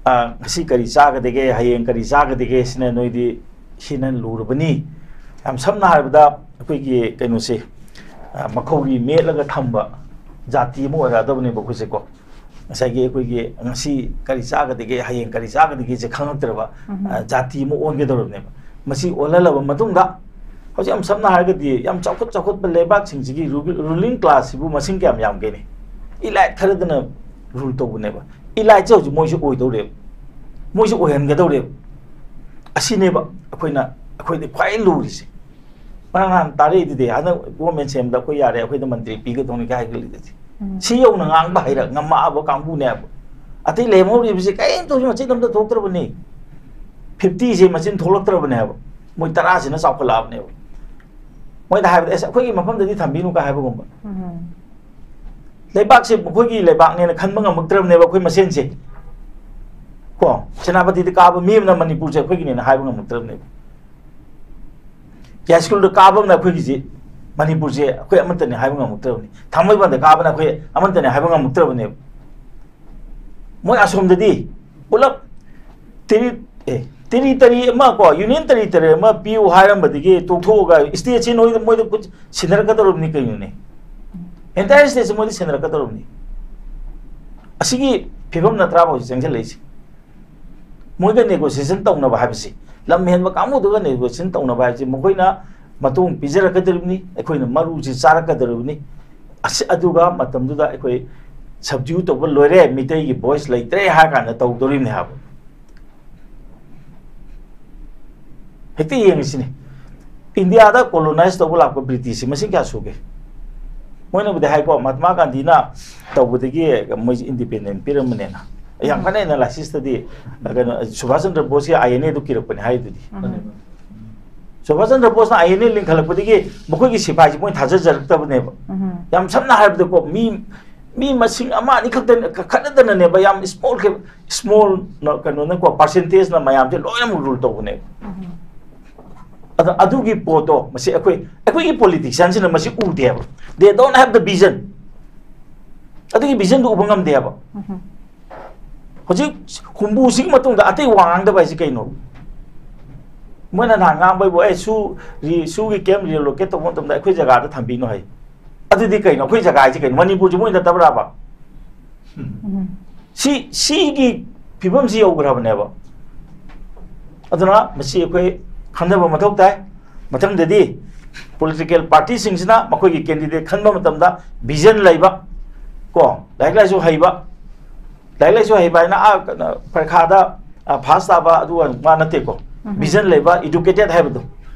ꯑ, ꯉꯁꯤ ꯀꯔꯤ ꯆꯥꯒꯗꯒꯦ, ꯍꯌꯦꯡ ꯀꯔꯤ ꯆꯥꯒꯗꯒꯦ, ꯁꯤꯅ ꯅꯣꯏꯗꯤ, ꯁꯤꯅ ꯂꯨꯔꯕꯅꯤ꯫ ꯌꯥꯝ ꯁꯝꯅ ꯍꯥꯏꯔꯕꯗ ꯑꯩꯈꯣꯏꯒꯤ ꯀꯩꯅꯣꯁꯦ, ꯑ, ꯃꯈꯧꯔꯤ ꯃꯦꯠꯂꯒ ꯊꯝꯕ ꯖꯥꯇꯤ ꯑꯃ ꯑꯣꯏꯔꯛꯑꯗꯕꯅꯦꯕ ꯑꯩꯈꯣꯏꯁꯦꯀꯣ꯫ ꯉꯁꯥꯏꯒꯤ ꯑꯩꯈꯣꯏꯒꯤ ꯉꯁꯤ ꯀꯔꯤ ꯆꯥꯒꯗꯒꯦ, ꯍꯌꯦꯡ ꯀꯔꯤ ꯆꯥꯒꯗꯒꯦꯁꯦ ꯈꯪꯉꯛꯇ꯭ꯔꯕ, ꯎꯝ꯫ ꯑ, ꯖꯥꯇꯤ ꯑꯃ ꯑꯣꯟꯒꯗꯧꯔꯕꯅꯦꯕ꯫ ꯃꯁꯤ ꯑꯣꯜꯍꯜꯂꯕ ꯃꯇꯨꯡꯗ, ꯍꯧꯖꯤꯛ ꯌꯥꯝ ꯁꯝꯅ ꯍꯥꯏꯔꯒꯗꯤ ꯌꯥꯝ ꯆꯥꯎꯈꯠ ꯆꯥꯎꯈꯠꯄ ꯂꯩꯕꯥꯛꯁꯤꯡꯁꯤꯒꯤ ꯔꯨ-, ruling classꯁꯤꯕꯨ ꯃꯁꯤꯡ ꯀꯌꯥꯝ ꯌꯥꯝꯒꯦꯅꯦ? Elite ꯈꯔꯗꯅ rule ꯇꯧꯕꯅꯦꯕ꯫ Eliteꯁꯦ ꯍꯧꯖꯤꯛ ꯃꯣꯏꯁꯨ ꯑꯣꯏꯗꯧꯔꯦꯕ, ꯃꯣꯏꯁꯨ ꯑꯣꯏꯍꯟꯒꯗꯧꯔꯦꯕ꯫ ꯑꯁꯤꯅꯦꯕ ꯑꯩꯈꯣꯏꯅ, ꯑꯩꯈꯣꯏꯗ ꯈ꯭ꯋꯥꯏ ꯂꯨꯔꯤꯁꯦ꯫ ꯉꯔꯥꯡ ꯅꯍꯥꯟ ꯇꯥꯔꯛꯏꯗꯨꯗꯤ, ꯍꯟꯗꯛ government ꯁꯦꯝꯕꯗ ꯑꯩꯈꯣꯏ ꯌꯥꯔꯦ, ꯑꯩꯈꯣꯏꯗ ꯃꯟꯇ꯭ꯔꯤ ꯄꯤꯒꯗꯧꯅꯤ ꯀꯥꯏ ꯍꯥꯏꯒꯠꯂꯤꯗꯨꯗꯤ꯫ ꯁꯤ ꯌꯧꯅ ꯉꯥꯡꯕ ꯍꯩꯔꯛ ꯉꯝꯃꯛꯑꯕ ꯀꯥꯡꯕꯨꯅꯦꯕ꯫ ꯑꯇꯩ ꯂꯩꯍꯧꯔꯤꯕꯁꯤ ꯀꯔꯤꯝꯇꯁꯨ ꯃꯆꯤꯟ ꯑꯃꯇ ꯊꯣꯛꯇ꯭ꯔꯕꯅꯤ꯫ ꯐꯤꯐꯇꯤꯁꯦ ꯃꯆꯤꯟ ꯊꯣꯛꯂꯛꯇ꯭ꯔꯕꯅꯦꯕ꯫ ꯃꯣꯏ ꯇꯔꯥꯁꯤꯅ ꯆꯥꯎꯈꯠꯂꯛꯑꯕꯅꯦꯕ꯫ ꯃꯣꯏꯗ ꯍꯥꯏꯕꯗ, "ꯑꯁ, ꯑꯩꯈꯣꯏꯒꯤ ꯃꯐꯝꯗꯗꯤ ꯊꯝꯕꯤꯅꯨ" ꯀꯥꯏ ꯍꯥꯏꯕꯒꯨꯝꯕ꯫ ꯂꯩꯕꯥꯛꯁꯦ ꯃꯈꯣꯏꯒꯤ ꯂꯩꯕꯥꯛꯅꯦꯅ ꯈꯟꯕ ꯉꯝꯃꯛꯇ꯭ꯔꯕꯅꯦꯕ ꯑꯩꯈꯣꯏ ꯃꯁꯦꯟꯁꯦ꯫ ꯀꯣ, ꯁꯦꯅꯥꯄꯇꯤꯗ ꯀꯥꯕ ꯃꯤ ꯑꯃꯅ ꯃꯅꯤꯄꯨꯔꯁꯦ ꯑꯩꯈꯣꯏꯒꯤꯅꯦꯅ ꯍꯥꯏꯕ ꯉꯝꯃꯛꯇ꯭ꯔꯕꯅꯦꯕ꯫ ꯌꯥꯏꯁ꯭ꯀꯨꯜꯗ ꯀꯥꯕ ꯑꯃꯅ ꯑꯩꯈꯣꯏꯒꯤꯁꯦ, ꯃꯅꯤꯄꯨꯔꯁꯦ ꯑꯩꯈꯣꯏ ꯑꯃꯠꯇꯅꯤ ꯍꯥꯏꯕ ꯉꯝꯃꯛꯇ꯭ꯔꯕꯅꯤ꯫ ꯊꯥꯡꯃꯩꯕꯟꯗ ꯀꯥꯕꯅ ꯑꯩꯈꯣꯏ ꯑꯃꯠꯇꯅꯤ ꯍꯥꯏꯕ ꯉꯝꯃꯛꯇ꯭ꯔꯕꯅꯦꯕ꯫ ꯃꯣꯏ ꯑꯁꯣꯝꯗꯗꯤ ꯄꯨꯂꯞ ꯇꯦꯔꯤ-, ꯑꯦ, ꯇꯦꯔꯤꯇꯔꯤ ꯑꯃ ꯀꯣ, ꯌꯨꯅꯤꯌꯟ ꯇꯦꯔꯤꯇꯔꯤ ꯑꯃ ꯄꯤꯌꯨ ꯍꯥꯏꯔꯝꯕꯗꯒꯤ ꯇꯣꯛꯊꯣꯛꯑꯒ ꯁ꯭ꯇꯦꯠꯁꯤ ꯅꯣꯏꯗ, ꯃꯣꯏꯗ ꯈꯨꯠ ꯁꯤꯟꯅꯔꯛꯀꯗꯧꯔꯕꯅꯤ ꯀꯩꯅꯣꯅꯦ꯫ ꯑꯦꯟꯇꯥꯌꯔ ꯁ꯭ꯇꯦꯠꯁꯤ ꯃꯣꯏꯗ ꯁꯤꯟꯅꯔꯛꯀꯗꯧꯔꯕꯅꯤ꯫ ꯑꯁꯤꯒꯤ ꯐꯤꯕꯝ ꯅꯠꯇ꯭ꯔꯥꯕ ꯍꯧꯖꯤꯛ ꯆꯪꯁꯤꯜꯂꯛꯏꯁꯦ? ꯃꯣꯏꯒ ꯅꯦꯒꯣꯁꯤꯌꯦꯁꯟ ꯇꯧꯅꯕ ꯍꯥꯏꯕꯁꯤ, ꯂꯝ ꯍꯦꯟꯕ ꯀꯥꯡꯕꯨꯗꯨꯒ ꯅꯦꯒꯣꯁꯤꯌꯦꯁꯟ ꯇꯧꯅꯕ ꯍꯥꯏꯕꯁꯤ, ꯃꯈꯣꯏꯅ ꯃꯇꯣꯡ ꯄꯤꯖꯔꯛꯀꯗꯧꯔꯤꯕꯅꯤ, ꯑꯩꯈꯣꯏꯅ ꯃꯔꯨꯁꯤ ꯆꯥꯔꯛꯀꯗꯧꯔꯤꯕꯅꯤ꯫ ꯑꯁꯤ, ꯑꯗꯨꯒ ꯃꯇꯝꯗꯨꯗ ꯑꯩꯈꯣꯏ ꯁꯕꯗ꯭ꯌꯨ ꯇꯧꯕ ꯂꯣꯏꯔꯦ, ꯃꯤꯇꯩꯒꯤ ꯚꯣꯏꯁ ꯂꯩꯇ꯭ꯔꯦ ꯍꯥꯏꯔ ꯀꯥꯟꯗ ꯇꯧꯗꯧꯔꯤꯕꯅꯤ ꯍꯥꯏꯕ꯫ ꯍꯦꯛꯇ ꯌꯦꯡꯉꯤꯁꯤꯅꯤ꯫ ꯏꯟꯗꯤꯌꯥꯗ ꯀꯣꯂꯣꯅꯥꯏꯖ ꯇꯧꯕ ꯂꯥꯛꯄ ꯕ꯭ꯔꯤꯇꯤꯁꯁꯤ ꯃꯁꯤꯡ ꯀꯌꯥ ꯁꯨꯒꯦ? ꯃꯣꯏꯅꯕꯨꯗꯤ ꯍꯥꯏꯀꯣ, ꯃꯍꯥꯇꯃꯥ ꯒꯥꯟꯙꯤꯅ ꯇꯧꯕꯗꯒꯤ ꯃꯣꯏꯁꯦ ꯏꯟꯗꯤꯄꯦꯟꯗꯦꯟ ꯄꯤꯔꯝꯕꯅꯦꯅ꯫ ꯌꯥꯝ ꯀꯟꯅ ꯑꯦꯅꯥꯂꯥꯏꯁꯤꯁꯇꯗꯤ, ꯀꯩꯅꯣ, ꯁꯨꯚꯥꯁ ꯆꯟꯗ꯭ꯔ ꯕꯣꯁꯀꯤ ꯑꯥꯏ ꯑꯦꯟ ꯑꯦꯗꯨ ꯀꯤꯔꯛꯄꯅꯦ ꯍꯥꯏꯗꯨꯗꯤ꯫ ꯁꯨꯚꯥꯁ ꯆꯟꯗ꯭ꯔ ꯕꯣꯁꯅ ꯑꯥꯏ ꯑꯦꯟ ꯑꯦ ꯂꯤꯡꯈꯠꯂꯛꯄꯗꯒꯤ ꯃꯈꯣꯏꯒꯤ ꯁꯤꯐꯥꯏꯁꯤ ꯃꯣꯏ ꯊꯥꯖꯖꯔꯛꯇꯕꯅꯦꯕ꯫ ꯌꯥꯝ ꯁꯝꯅ ꯍꯥꯏꯔꯕꯗꯀꯣ, ꯃꯤ, ꯃꯤ ꯃꯁꯤꯡ ꯑꯃ ꯑꯅꯤ ꯈꯛꯇ ꯈꯠꯅꯗꯅꯅꯦꯕ, ꯌꯥꯝ ꯁ꯭ꯃꯣꯜ, ꯁ꯭ꯃꯣꯜ ꯀꯩꯅꯣꯅꯀꯣ, ꯄꯥꯔꯁꯦꯟꯇꯦꯖꯅ ꯃꯌꯥꯝꯁꯦ ꯂꯣꯏꯅꯃꯛ ꯔꯨꯜ ꯇꯧꯕꯅꯦꯕ꯫ ꯑꯗ ꯑꯗꯨꯒꯤ ꯄꯣꯠꯇꯣ ꯃꯁꯤ ꯑꯩꯈꯣꯏ, ꯑꯩꯈꯣꯏꯒꯤ ꯄꯣꯂꯤꯇꯤꯁꯤꯌꯥꯟꯁꯤꯅ ꯃꯁꯤ ꯎꯗꯦꯕ꯫ They don't have the vision. ꯑꯗꯨꯒꯤ ꯚꯤꯖꯟꯗꯨ ꯎꯕ ꯉꯝꯗꯦꯕ꯫ ꯍꯧꯖꯤꯛ ꯍꯨꯝꯐꯨꯁꯤꯒꯤ ꯃꯇꯨꯡꯗ ꯑꯇꯩ ꯋꯥ ꯉꯥꯡꯗꯕ ꯍꯥꯏꯁꯤ ꯀꯩꯅꯣ? ꯃꯣꯏꯅ ꯅꯍꯥꯟ ꯉꯥꯡꯕꯩꯕꯨ, "ꯑꯦ, ꯁꯨ, ꯔꯤ-, ꯁꯨꯒꯤ ꯀꯦꯝ ꯔꯤꯂꯣꯀꯦꯠ ꯇꯧꯕ ꯃꯇꯝꯗ ꯑꯩꯈꯣꯏ ꯖꯒꯥꯗ ꯊꯝꯕꯤꯅꯣ" ꯍꯥꯏ꯫ ꯑꯗꯨꯗꯤ ꯀꯩꯅꯣ? ꯑꯩꯈꯣꯏ ꯖꯒꯥ ꯍꯥꯏꯁꯤ ꯀꯩꯅꯣ? ꯃꯅꯤꯄꯨꯔꯁꯤ ꯃꯣꯏ ꯅꯠꯇꯕ꯭ꯔꯥꯕ? ꯁꯤ, ꯁꯤꯒꯤ ꯐꯤꯕꯝꯁꯤ ꯌꯧꯈ꯭ꯔꯕꯅꯦꯕ꯫ ꯑꯗꯨꯅ ꯃꯁꯤ ꯑꯩꯈꯣꯏ ꯈꯟꯊꯕ ꯃꯊꯧ ꯇꯥꯏ꯫ ꯃꯊꯪꯗꯗꯤ ꯄꯣꯂꯤꯇꯤꯀꯦꯜ ꯄꯥꯔꯇꯤꯁꯤꯡꯁꯤꯅ ꯃꯈꯣꯏꯒꯤ ꯀꯦꯟꯗꯤꯗꯦꯠ ꯈꯟꯕ ꯃꯇꯝꯗ ꯚꯤꯖꯟ ꯂꯩꯕ, ꯀꯣ, ꯂꯥꯏꯔꯤꯛ ꯂꯥꯏꯁꯨ ꯍꯩꯕ, ꯂꯥꯏꯔꯤꯛ ꯂꯥꯏꯁꯨ ꯍꯩꯕ ꯍꯥꯏꯅ, ꯑꯥ, ꯀꯩꯅꯣ, ꯄꯔꯤꯈꯥꯗ, ꯑꯥ, ꯐꯥꯁ ꯇꯥꯕ ꯑꯗꯨ ꯋꯥ ꯅꯠꯇꯦꯀꯣ꯫ ꯚꯤꯖꯟ ꯂꯩꯕ, ꯏꯗꯨꯀꯦꯇꯦꯠ ꯍꯥꯏꯕꯗꯣ,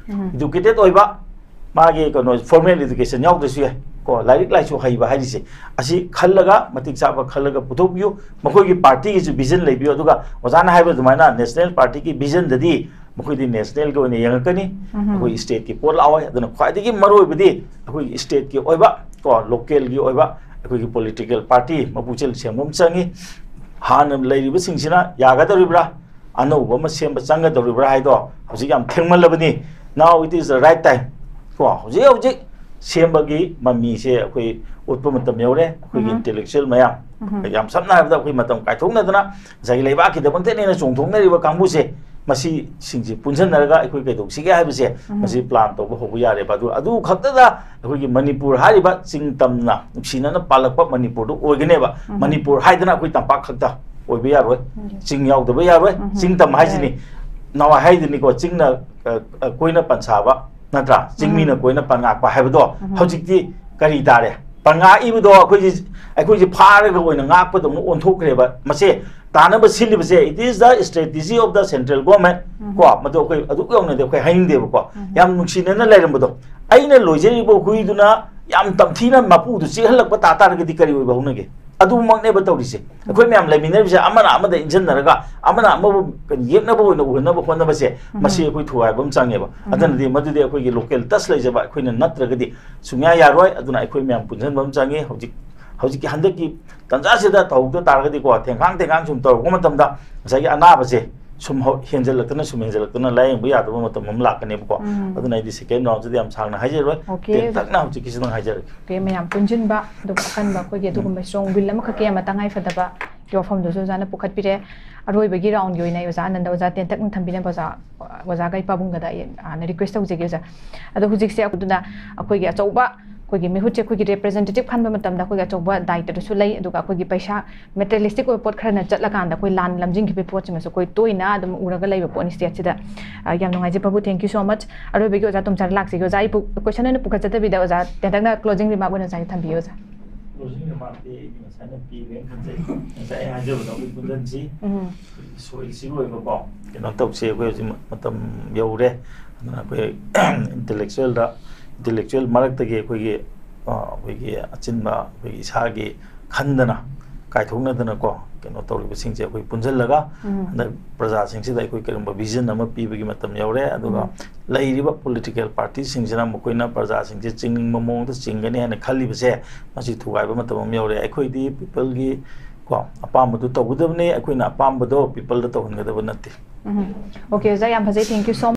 ꯏꯗꯨꯀꯦꯇꯦꯠ ꯑꯣꯏꯕ, ꯃꯥꯒꯤ ꯀꯩꯅꯣ, ꯐꯣꯔꯃꯦꯜ ꯏꯗꯨꯀꯦꯁꯟ ꯌꯥꯎꯗ꯭ꯔꯁꯨ ꯌꯥꯏ꯫ ꯀꯣ, ꯂꯥꯏꯔꯤꯛ ꯂꯥꯏꯁꯨ ꯍꯩꯕ ꯍꯥꯏꯔꯤꯁꯦ, ꯑꯁꯤ ꯈꯜꯂꯒ, ꯃꯇꯤꯛ ꯆꯥꯕ ꯈꯜꯂꯒ ꯄꯨꯊꯣꯛꯄꯤꯌꯨ꯫ ꯃꯈꯣꯏꯒꯤ ꯄꯥꯔꯇꯤꯒꯤꯁꯨ ꯚꯤꯖꯟ ꯂꯩꯕꯤꯌꯨ꯫ ꯑꯗꯨꯒ ꯑꯣꯖꯥꯅ ꯍꯥꯏꯕ ꯑꯗꯨꯃꯥꯏꯅ ꯅꯦꯁꯅꯦꯜ ꯄꯥꯔꯇꯤꯒꯤ ꯚꯤꯖꯟꯗꯗꯤ ꯃꯈꯣꯏꯗꯤ ꯅꯦꯁꯅꯦꯜꯒꯤ ꯑꯣꯏꯅ ꯌꯦꯡꯉꯛꯀꯅꯤ꯫ ꯑꯩꯈꯣꯏ ꯁ꯭ꯇꯦꯠꯀꯤ ꯄꯣꯠ ꯂꯥꯛꯑꯣꯏ꯫ ꯑꯗꯨꯅ ꯈ꯭ꯋꯥꯏꯗꯒꯤ ꯃꯔꯨꯑꯣꯏꯕꯗꯤ ꯑꯩꯈꯣꯏꯒꯤ ꯁ꯭ꯇꯦꯠꯀꯤ ꯑꯣꯏꯕ, ꯀꯣ, ꯂꯣꯀꯦꯜꯒꯤ ꯑꯣꯏꯕ ꯑꯩꯈꯣꯏꯒꯤ ꯄꯣꯂꯤꯇꯤꯀꯦꯜ ꯄꯥꯔꯇꯤ ꯃꯄꯨꯛꯆꯦꯜ ꯁꯦꯡꯕ ꯑꯃ ꯆꯪꯉꯤ꯫ ꯍꯥꯟꯅ ꯂꯩꯔꯤꯕꯁꯤꯡꯁꯤꯅ ꯌꯥꯒꯗꯧꯔꯤꯕ꯭ꯔꯥ, ꯑꯅꯧꯕ ꯑꯃ ꯁꯦꯝꯕ ꯆꯪꯒꯗꯧꯔꯤꯕ꯭ꯔꯥ ꯍꯥꯏꯗꯣ ꯍꯧꯖꯤꯛ ꯌꯥꯝ ꯊꯦꯡꯃꯜꯂꯕꯅꯤ꯫ Now it is the right time꯫ ꯀꯣ, ꯍꯧꯖꯤꯛ ꯍꯧꯖꯤꯛ ꯁꯦꯝꯕꯒꯤ ꯃꯃꯤꯁꯦ ꯑꯩꯈꯣꯏ ꯎꯠꯄ ꯃꯇꯝ ꯌꯧꯔꯦ꯫ ꯑꯩꯈꯣꯏꯒꯤ ꯏꯟꯇꯦꯂꯦꯛꯆꯨꯋꯦꯜ ꯃꯌꯥꯝ, ꯌꯥꯝ ꯁꯝꯅ ꯍꯥꯏꯔꯕꯗ ꯑꯩꯈꯣꯏ ꯃꯇꯝ ꯀꯥꯏꯊꯣꯛꯅꯗꯅ ꯉꯁꯥꯏꯒꯤ ꯂꯩꯕꯥꯛꯀꯤꯗꯃꯛꯇꯅꯦꯅ ꯆꯣꯡꯊꯣꯛꯅꯔꯤꯕ ꯀꯥꯡꯕꯨꯁꯦ, ꯃꯁꯤꯁꯤꯡꯁꯦ ꯄꯨꯟꯁꯤꯟꯅꯔꯒ ꯑꯩꯈꯣꯏ ꯀꯩꯗꯧꯁꯤꯒꯦ ꯍꯥꯏꯕꯁꯦ, ꯃꯁꯤ ꯄ꯭ꯂꯥꯟ ꯇꯧꯕ ꯍꯧꯕ ꯌꯥꯔꯦꯕ꯫ ꯑꯗꯨ, ꯑꯗꯨ ꯈꯛꯇꯗ ꯑꯩꯈꯣꯏꯒꯤ ꯃꯅꯤꯄꯨꯔ ꯍꯥꯏꯔꯤꯕ ꯆꯤꯡ ꯇꯝꯅ ꯅꯨꯡꯁꯤꯅꯅ ꯄꯥꯜꯂꯛꯄ ꯃꯅꯤꯄꯨꯔꯗꯨ ꯑꯣꯏꯒꯅꯦꯕ꯫ ꯃꯅꯤꯄꯨꯔ ꯍꯥꯏꯗꯅ ꯑꯩꯈꯣꯏ ꯇꯝꯄꯥꯛ ꯈꯛꯇ ꯑꯣꯏꯕ ꯌꯥꯔꯣꯏ꯫ ꯆꯤꯡ ꯌꯥꯎꯗꯕ ꯌꯥꯔꯣꯏ꯫ ꯆꯤꯡ ꯇꯝ ꯍꯥꯏꯁꯤꯅꯤ꯫ ꯅꯍꯥꯟꯋꯥꯏ ꯍꯥꯏꯗꯨꯅꯤꯀꯣ, ꯆꯤꯡꯅ, ꯑ, ꯑ, ꯀꯣꯏꯅ ꯄꯟꯁꯥꯕ, ꯅꯠꯇ꯭ꯔꯥ? ꯆꯤꯡꯃꯤꯅ ꯀꯣꯏꯅ ꯄꯟꯉꯥꯛꯄ ꯍꯥꯏꯕꯗꯣ ꯍꯧꯖꯤꯛꯇꯤ ꯀꯔꯤ ꯇꯥꯔꯦ? ꯄꯟꯉꯥꯛꯏꯕꯗꯣ ꯑꯩꯈꯣꯏꯁꯤ, ꯑꯩꯈꯣꯏꯁꯤ ꯐꯥꯔꯒ ꯑꯣꯏꯅ ꯉꯥꯛꯄꯗꯧꯅ ꯑꯣꯟꯊꯣꯛꯈ꯭ꯔꯦꯕ꯫ ꯃꯁꯦ ꯇꯥꯅꯕ ꯁꯤꯜꯂꯤꯕꯁꯦ, it is the strategy of the central government꯫ ꯀꯣ, ꯃꯗꯨ ꯑꯩꯈꯣꯏ ꯑꯗꯨꯛ ꯌꯧꯅꯗꯤ ꯑꯩꯈꯣꯏ ꯍꯥꯏꯅꯤꯡꯗꯦꯕꯀꯣ꯫ ꯌꯥꯝ ꯅꯨꯡꯁꯤꯅꯅ ꯂꯩꯔꯝꯕꯗꯣ, ꯑꯩꯅ ꯂꯣꯏꯖꯔꯤꯕ ꯍꯨꯏꯗꯨꯅ ꯌꯥꯝ ꯇꯝꯊꯤꯅ ꯃꯄꯨꯗꯨ ꯆꯤꯛꯍꯜꯂꯛꯄ ꯇꯥ ꯇꯥꯔꯒꯗꯤ ꯀꯔꯤ ꯑꯣꯏꯕ ꯍꯧꯅꯒꯦ? ꯑꯗꯨꯃꯛꯅꯦꯕ ꯇꯧꯔꯤꯁꯦ꯫ ꯑꯩꯈꯣꯏ ꯃꯌꯥꯝ ꯂꯩꯃꯤꯟꯅꯔꯤꯕꯁꯦ ꯑꯃꯅ ꯑꯃꯗ ꯏꯟꯁꯤꯟꯅꯔꯒ, ꯑꯃꯅ ꯑꯃꯕꯨ ꯌꯦꯛꯅꯕ ꯑꯣꯏꯅ ꯎꯍꯟꯅꯕ ꯍꯣꯠꯅꯕꯁꯦ, ꯃꯁꯤ ꯑꯩꯈꯣꯏ ꯊꯨꯒꯥꯏꯕ ꯑꯃ ꯆꯪꯉꯦꯕ꯫ ꯑꯗꯨꯅꯗꯤ ꯃꯗꯨꯗꯤ ꯑꯩꯈꯣꯏꯒꯤ ꯂꯣꯀꯦꯜ ꯇꯁ ꯂꯩꯖꯕ ꯑꯩꯈꯣꯏꯅ ꯅꯠꯇ꯭ꯔꯒꯗꯤ ꯁꯨꯡꯌꯥ ꯌꯥꯔꯣꯏ꯫ ꯑꯗꯨꯅ ꯑꯩꯈꯣꯏ ꯃꯌꯥꯝ ꯄꯨꯟꯁꯤꯟꯕ ꯑꯃ ꯆꯪꯉꯤ꯫ ꯍꯧꯖꯤꯛ, ꯍꯧꯖꯤꯛꯀꯤ ꯍꯟꯗꯛꯀꯤ ꯇꯟꯖꯥꯁꯤꯗ ꯇꯧꯍꯧꯗ ꯇꯥꯔꯒꯗꯤꯀꯣ, ꯊꯦꯡꯈꯥꯡ ꯊꯦꯡꯈꯥꯡ ꯁꯨꯝ ꯇꯧꯔꯛꯄ ꯃꯇꯝꯗ ꯉꯁꯥꯏꯒꯤ ꯑꯅꯥꯕꯁꯦ ꯁꯨꯝ ꯍꯧ-, ꯍꯦꯟꯖꯜꯂꯛꯇꯅ, ꯁꯨꯝ ꯍꯦꯟꯖꯜꯂꯛꯇꯅ ꯂꯥꯌꯦꯡꯕ ꯌꯥꯗꯕ ꯃꯇꯝ ꯑꯃ ꯂꯥꯛꯀꯅꯦꯕꯀꯣ꯫ ꯑꯗꯨꯅ ꯑꯩꯗꯤ ꯁꯦꯀꯦꯟ ꯔꯥꯎꯟꯁꯤꯗꯤ ꯌꯥꯝ ꯁꯥꯡꯅ ꯍꯥꯏꯖꯔꯣꯏ꯫ ꯇꯦꯟꯇꯛꯅ ꯍꯧꯖꯤꯛꯀꯤꯁꯤꯗꯪ ꯍꯥꯏꯖꯔꯒꯦ꯫ ꯑꯣꯀꯦ, ꯃꯌꯥꯝ ꯄꯨꯟꯁꯤꯟꯕ, ꯑꯗꯨꯒ ꯑꯀꯟꯕ ꯑꯩꯈꯣꯏꯒꯤ ꯑꯗꯨꯒꯨꯝꯕ ꯏꯁꯇ꯭ꯔꯣꯡ ꯋꯤꯜ ꯑꯃꯈꯛꯀꯤ ꯑꯃ ꯇꯉꯥꯏ ꯐꯗꯕꯒꯤ ꯋꯥꯐꯝꯗꯨꯁꯨ ꯑꯣꯖꯥꯅ ꯄꯨꯈꯠꯄꯤꯔꯦ꯫ ꯑꯔꯣꯏꯕꯒꯤ ꯔꯥꯎꯟꯒꯤ ꯑꯣꯏꯅ ꯑꯣꯖꯥ ꯑꯅꯟꯗ, ꯑꯣꯖꯥ ꯇꯦꯟꯇꯛꯅ ꯊꯝꯕꯤꯅꯕ ꯑꯣꯖꯥ, ꯑꯣꯖꯥꯒ ꯑꯩ ꯄꯥꯕꯨꯡꯒꯗ ꯑꯩ, ꯑ, ꯔꯤꯀ꯭ꯋꯦꯁ ꯇꯧꯖꯒꯦ ꯑꯣꯖꯥ꯫ ꯑꯗꯣ ꯍꯧꯖꯤꯛꯁꯦ ꯑꯗꯨꯅ ꯑꯩꯈꯣꯏꯒꯤ ꯑꯆꯧꯕ, ꯑꯩꯈꯣꯏꯒꯤ ꯃꯤꯍꯨꯠꯁꯦ ꯑꯩꯈꯣꯏꯒꯤ ꯔꯤꯄ꯭ꯔꯖꯦꯟꯇꯦꯇꯤꯚ ꯈꯟꯕ ꯃꯇꯝꯗ ꯑꯩꯈꯣꯏꯒꯤ ꯑꯆꯧꯕ ꯗꯥꯏꯇꯗꯨꯁꯨ ꯂꯩ, ꯑꯗꯨꯒ ꯑꯩꯈꯣꯏꯒꯤ ꯄꯩꯁꯥ ꯃꯦꯇꯔꯤꯌꯦꯂꯤꯁꯇꯤꯛ ꯑꯣꯏꯕ ꯄꯣꯠ ꯈꯔꯅ ꯆꯠꯂꯀꯥꯟꯗ ꯑꯩꯈꯣꯏ ꯂꯥꯟ ꯂꯝꯖꯤꯡꯈꯤꯕꯒꯤ ꯄꯣꯠꯁꯤꯃꯁꯨ ꯑꯩꯈꯣꯏ ꯇꯣꯏꯅ ꯑꯗꯨꯝ ꯎꯔꯒ ꯂꯩꯕ ꯄꯣꯠꯅꯤ ꯁ꯭ꯇꯦꯠꯁꯤꯗ꯫ ꯑ, ꯌꯥꯝ ꯅꯨꯡꯉꯥꯏꯖꯩ ꯄꯥꯕꯨꯡ, thank you so much꯫ ꯑꯔꯣꯏꯕꯒꯤ ꯑꯣꯖꯥ ꯇꯣꯝꯆꯥꯗ ꯂꯥꯛꯆꯒꯦ꯫ ꯑꯣꯖꯥ, ꯑꯩ ꯄꯨ-, ꯀꯣꯏꯁꯟ ꯑꯣꯏꯅ ꯄꯨꯈꯠꯆꯗꯕꯤꯗ ꯑꯣꯖꯥ ꯇꯦꯟꯇꯛꯅ ꯀ꯭ꯂꯣꯖꯤꯡ ꯔꯤꯃꯥꯔꯛ ꯑꯣꯏꯅ ꯑꯣꯖꯥꯒꯤ ꯊꯝꯕꯤꯌꯨ ꯑꯣꯖꯥ꯫ ꯀ꯭ꯂꯣꯖꯤꯡ ꯔꯤꯃꯥꯔꯛꯇꯤ ꯑꯩꯗꯤ ꯉꯁꯥꯏꯅ ꯄꯤꯈ꯭ꯔꯦꯅ ꯈꯟꯖꯩ꯫ ꯉꯁꯥꯏ ꯑꯩ ꯍꯥꯏꯖꯕꯗꯣ ꯑꯩꯈꯣꯏ ꯄꯨꯟꯁꯤꯟꯁꯤ꯫ ꯎꯝ꯫ ꯁꯣꯏꯜꯁꯤꯒꯤ ꯑꯣꯏꯕꯀꯣ ꯀꯩꯅꯣ ꯇꯧꯁꯤ꯫ ꯑꯩꯈꯣꯏ ꯍꯧꯖꯤꯛ ꯃ-, ꯃꯇꯝ ꯌꯧꯔꯦ꯫ ꯑꯗꯨꯅ ꯑꯩꯈꯣꯏ ꯏꯟꯇꯦꯂꯦꯛꯆꯨꯋꯦꯜꯗ, ꯏꯟꯇꯦꯂꯦꯛꯆꯨꯋꯦꯜ ꯃꯔꯛꯇꯒꯤ ꯑꯩꯈꯣꯏꯒꯤ ꯑ, ꯑꯩꯈꯣꯏꯒꯤ ꯑꯆꯤꯟꯕ ꯑꯩꯈꯣꯏꯒꯤ ꯏꯁꯥꯒꯤ ꯈꯟꯗꯅ ꯀꯥꯏꯊꯣꯛꯅꯗꯅꯀꯣ ꯀꯩꯅꯣ ꯇꯧꯔꯤꯕꯁꯤꯡꯁꯦ ꯑꯩꯈꯣꯏ ꯄꯨꯟꯁꯤꯜꯂꯒ ꯎꯝ꯫ ꯍꯟꯗꯛ ꯄ꯭ꯔꯖꯥꯁꯤꯡꯁꯤꯗ ꯑꯩꯈꯣꯏ ꯀꯔꯤꯒꯨꯝꯕ vision ꯑꯃ ꯄꯤꯕꯒꯤ ꯃꯇꯝ ꯌꯧꯔꯦ꯫ ꯑꯗꯨꯒ ꯎꯝ꯫ ꯂꯩꯔꯤꯕ political partyꯁꯤꯡꯁꯤꯅ ꯃꯈꯣꯏꯅ ꯄ꯭ꯔꯖꯥꯁꯤꯡꯁꯦ ꯆꯤꯡꯅꯤꯡꯕ ꯃꯑꯣꯡꯗ ꯆꯤꯡꯒꯅꯤ ꯍꯥꯏꯅ ꯈꯜꯂꯤꯕꯁꯦ ꯃꯁꯤ ꯊꯨꯒꯥꯏꯕ ꯃꯇꯝ ꯑꯃ ꯌꯧꯔꯦ꯫ ꯑꯩꯈꯣꯏꯗꯤ peopleꯒꯤ ꯀꯣ ꯑꯄꯥꯝꯕꯗꯨ ꯇꯧꯒꯗꯕꯅꯤ, ꯑꯩꯈꯣꯏꯅ ꯑꯄꯥꯝꯕꯗꯣ peopleꯗ ꯇꯧꯍꯟꯒꯗꯕ ꯅꯠꯇꯦ꯫ ꯎꯝ꯫ Okay, ꯑꯣꯖꯥ, ꯌꯥꯝ ꯐꯖꯩ꯫ Thank you so much꯫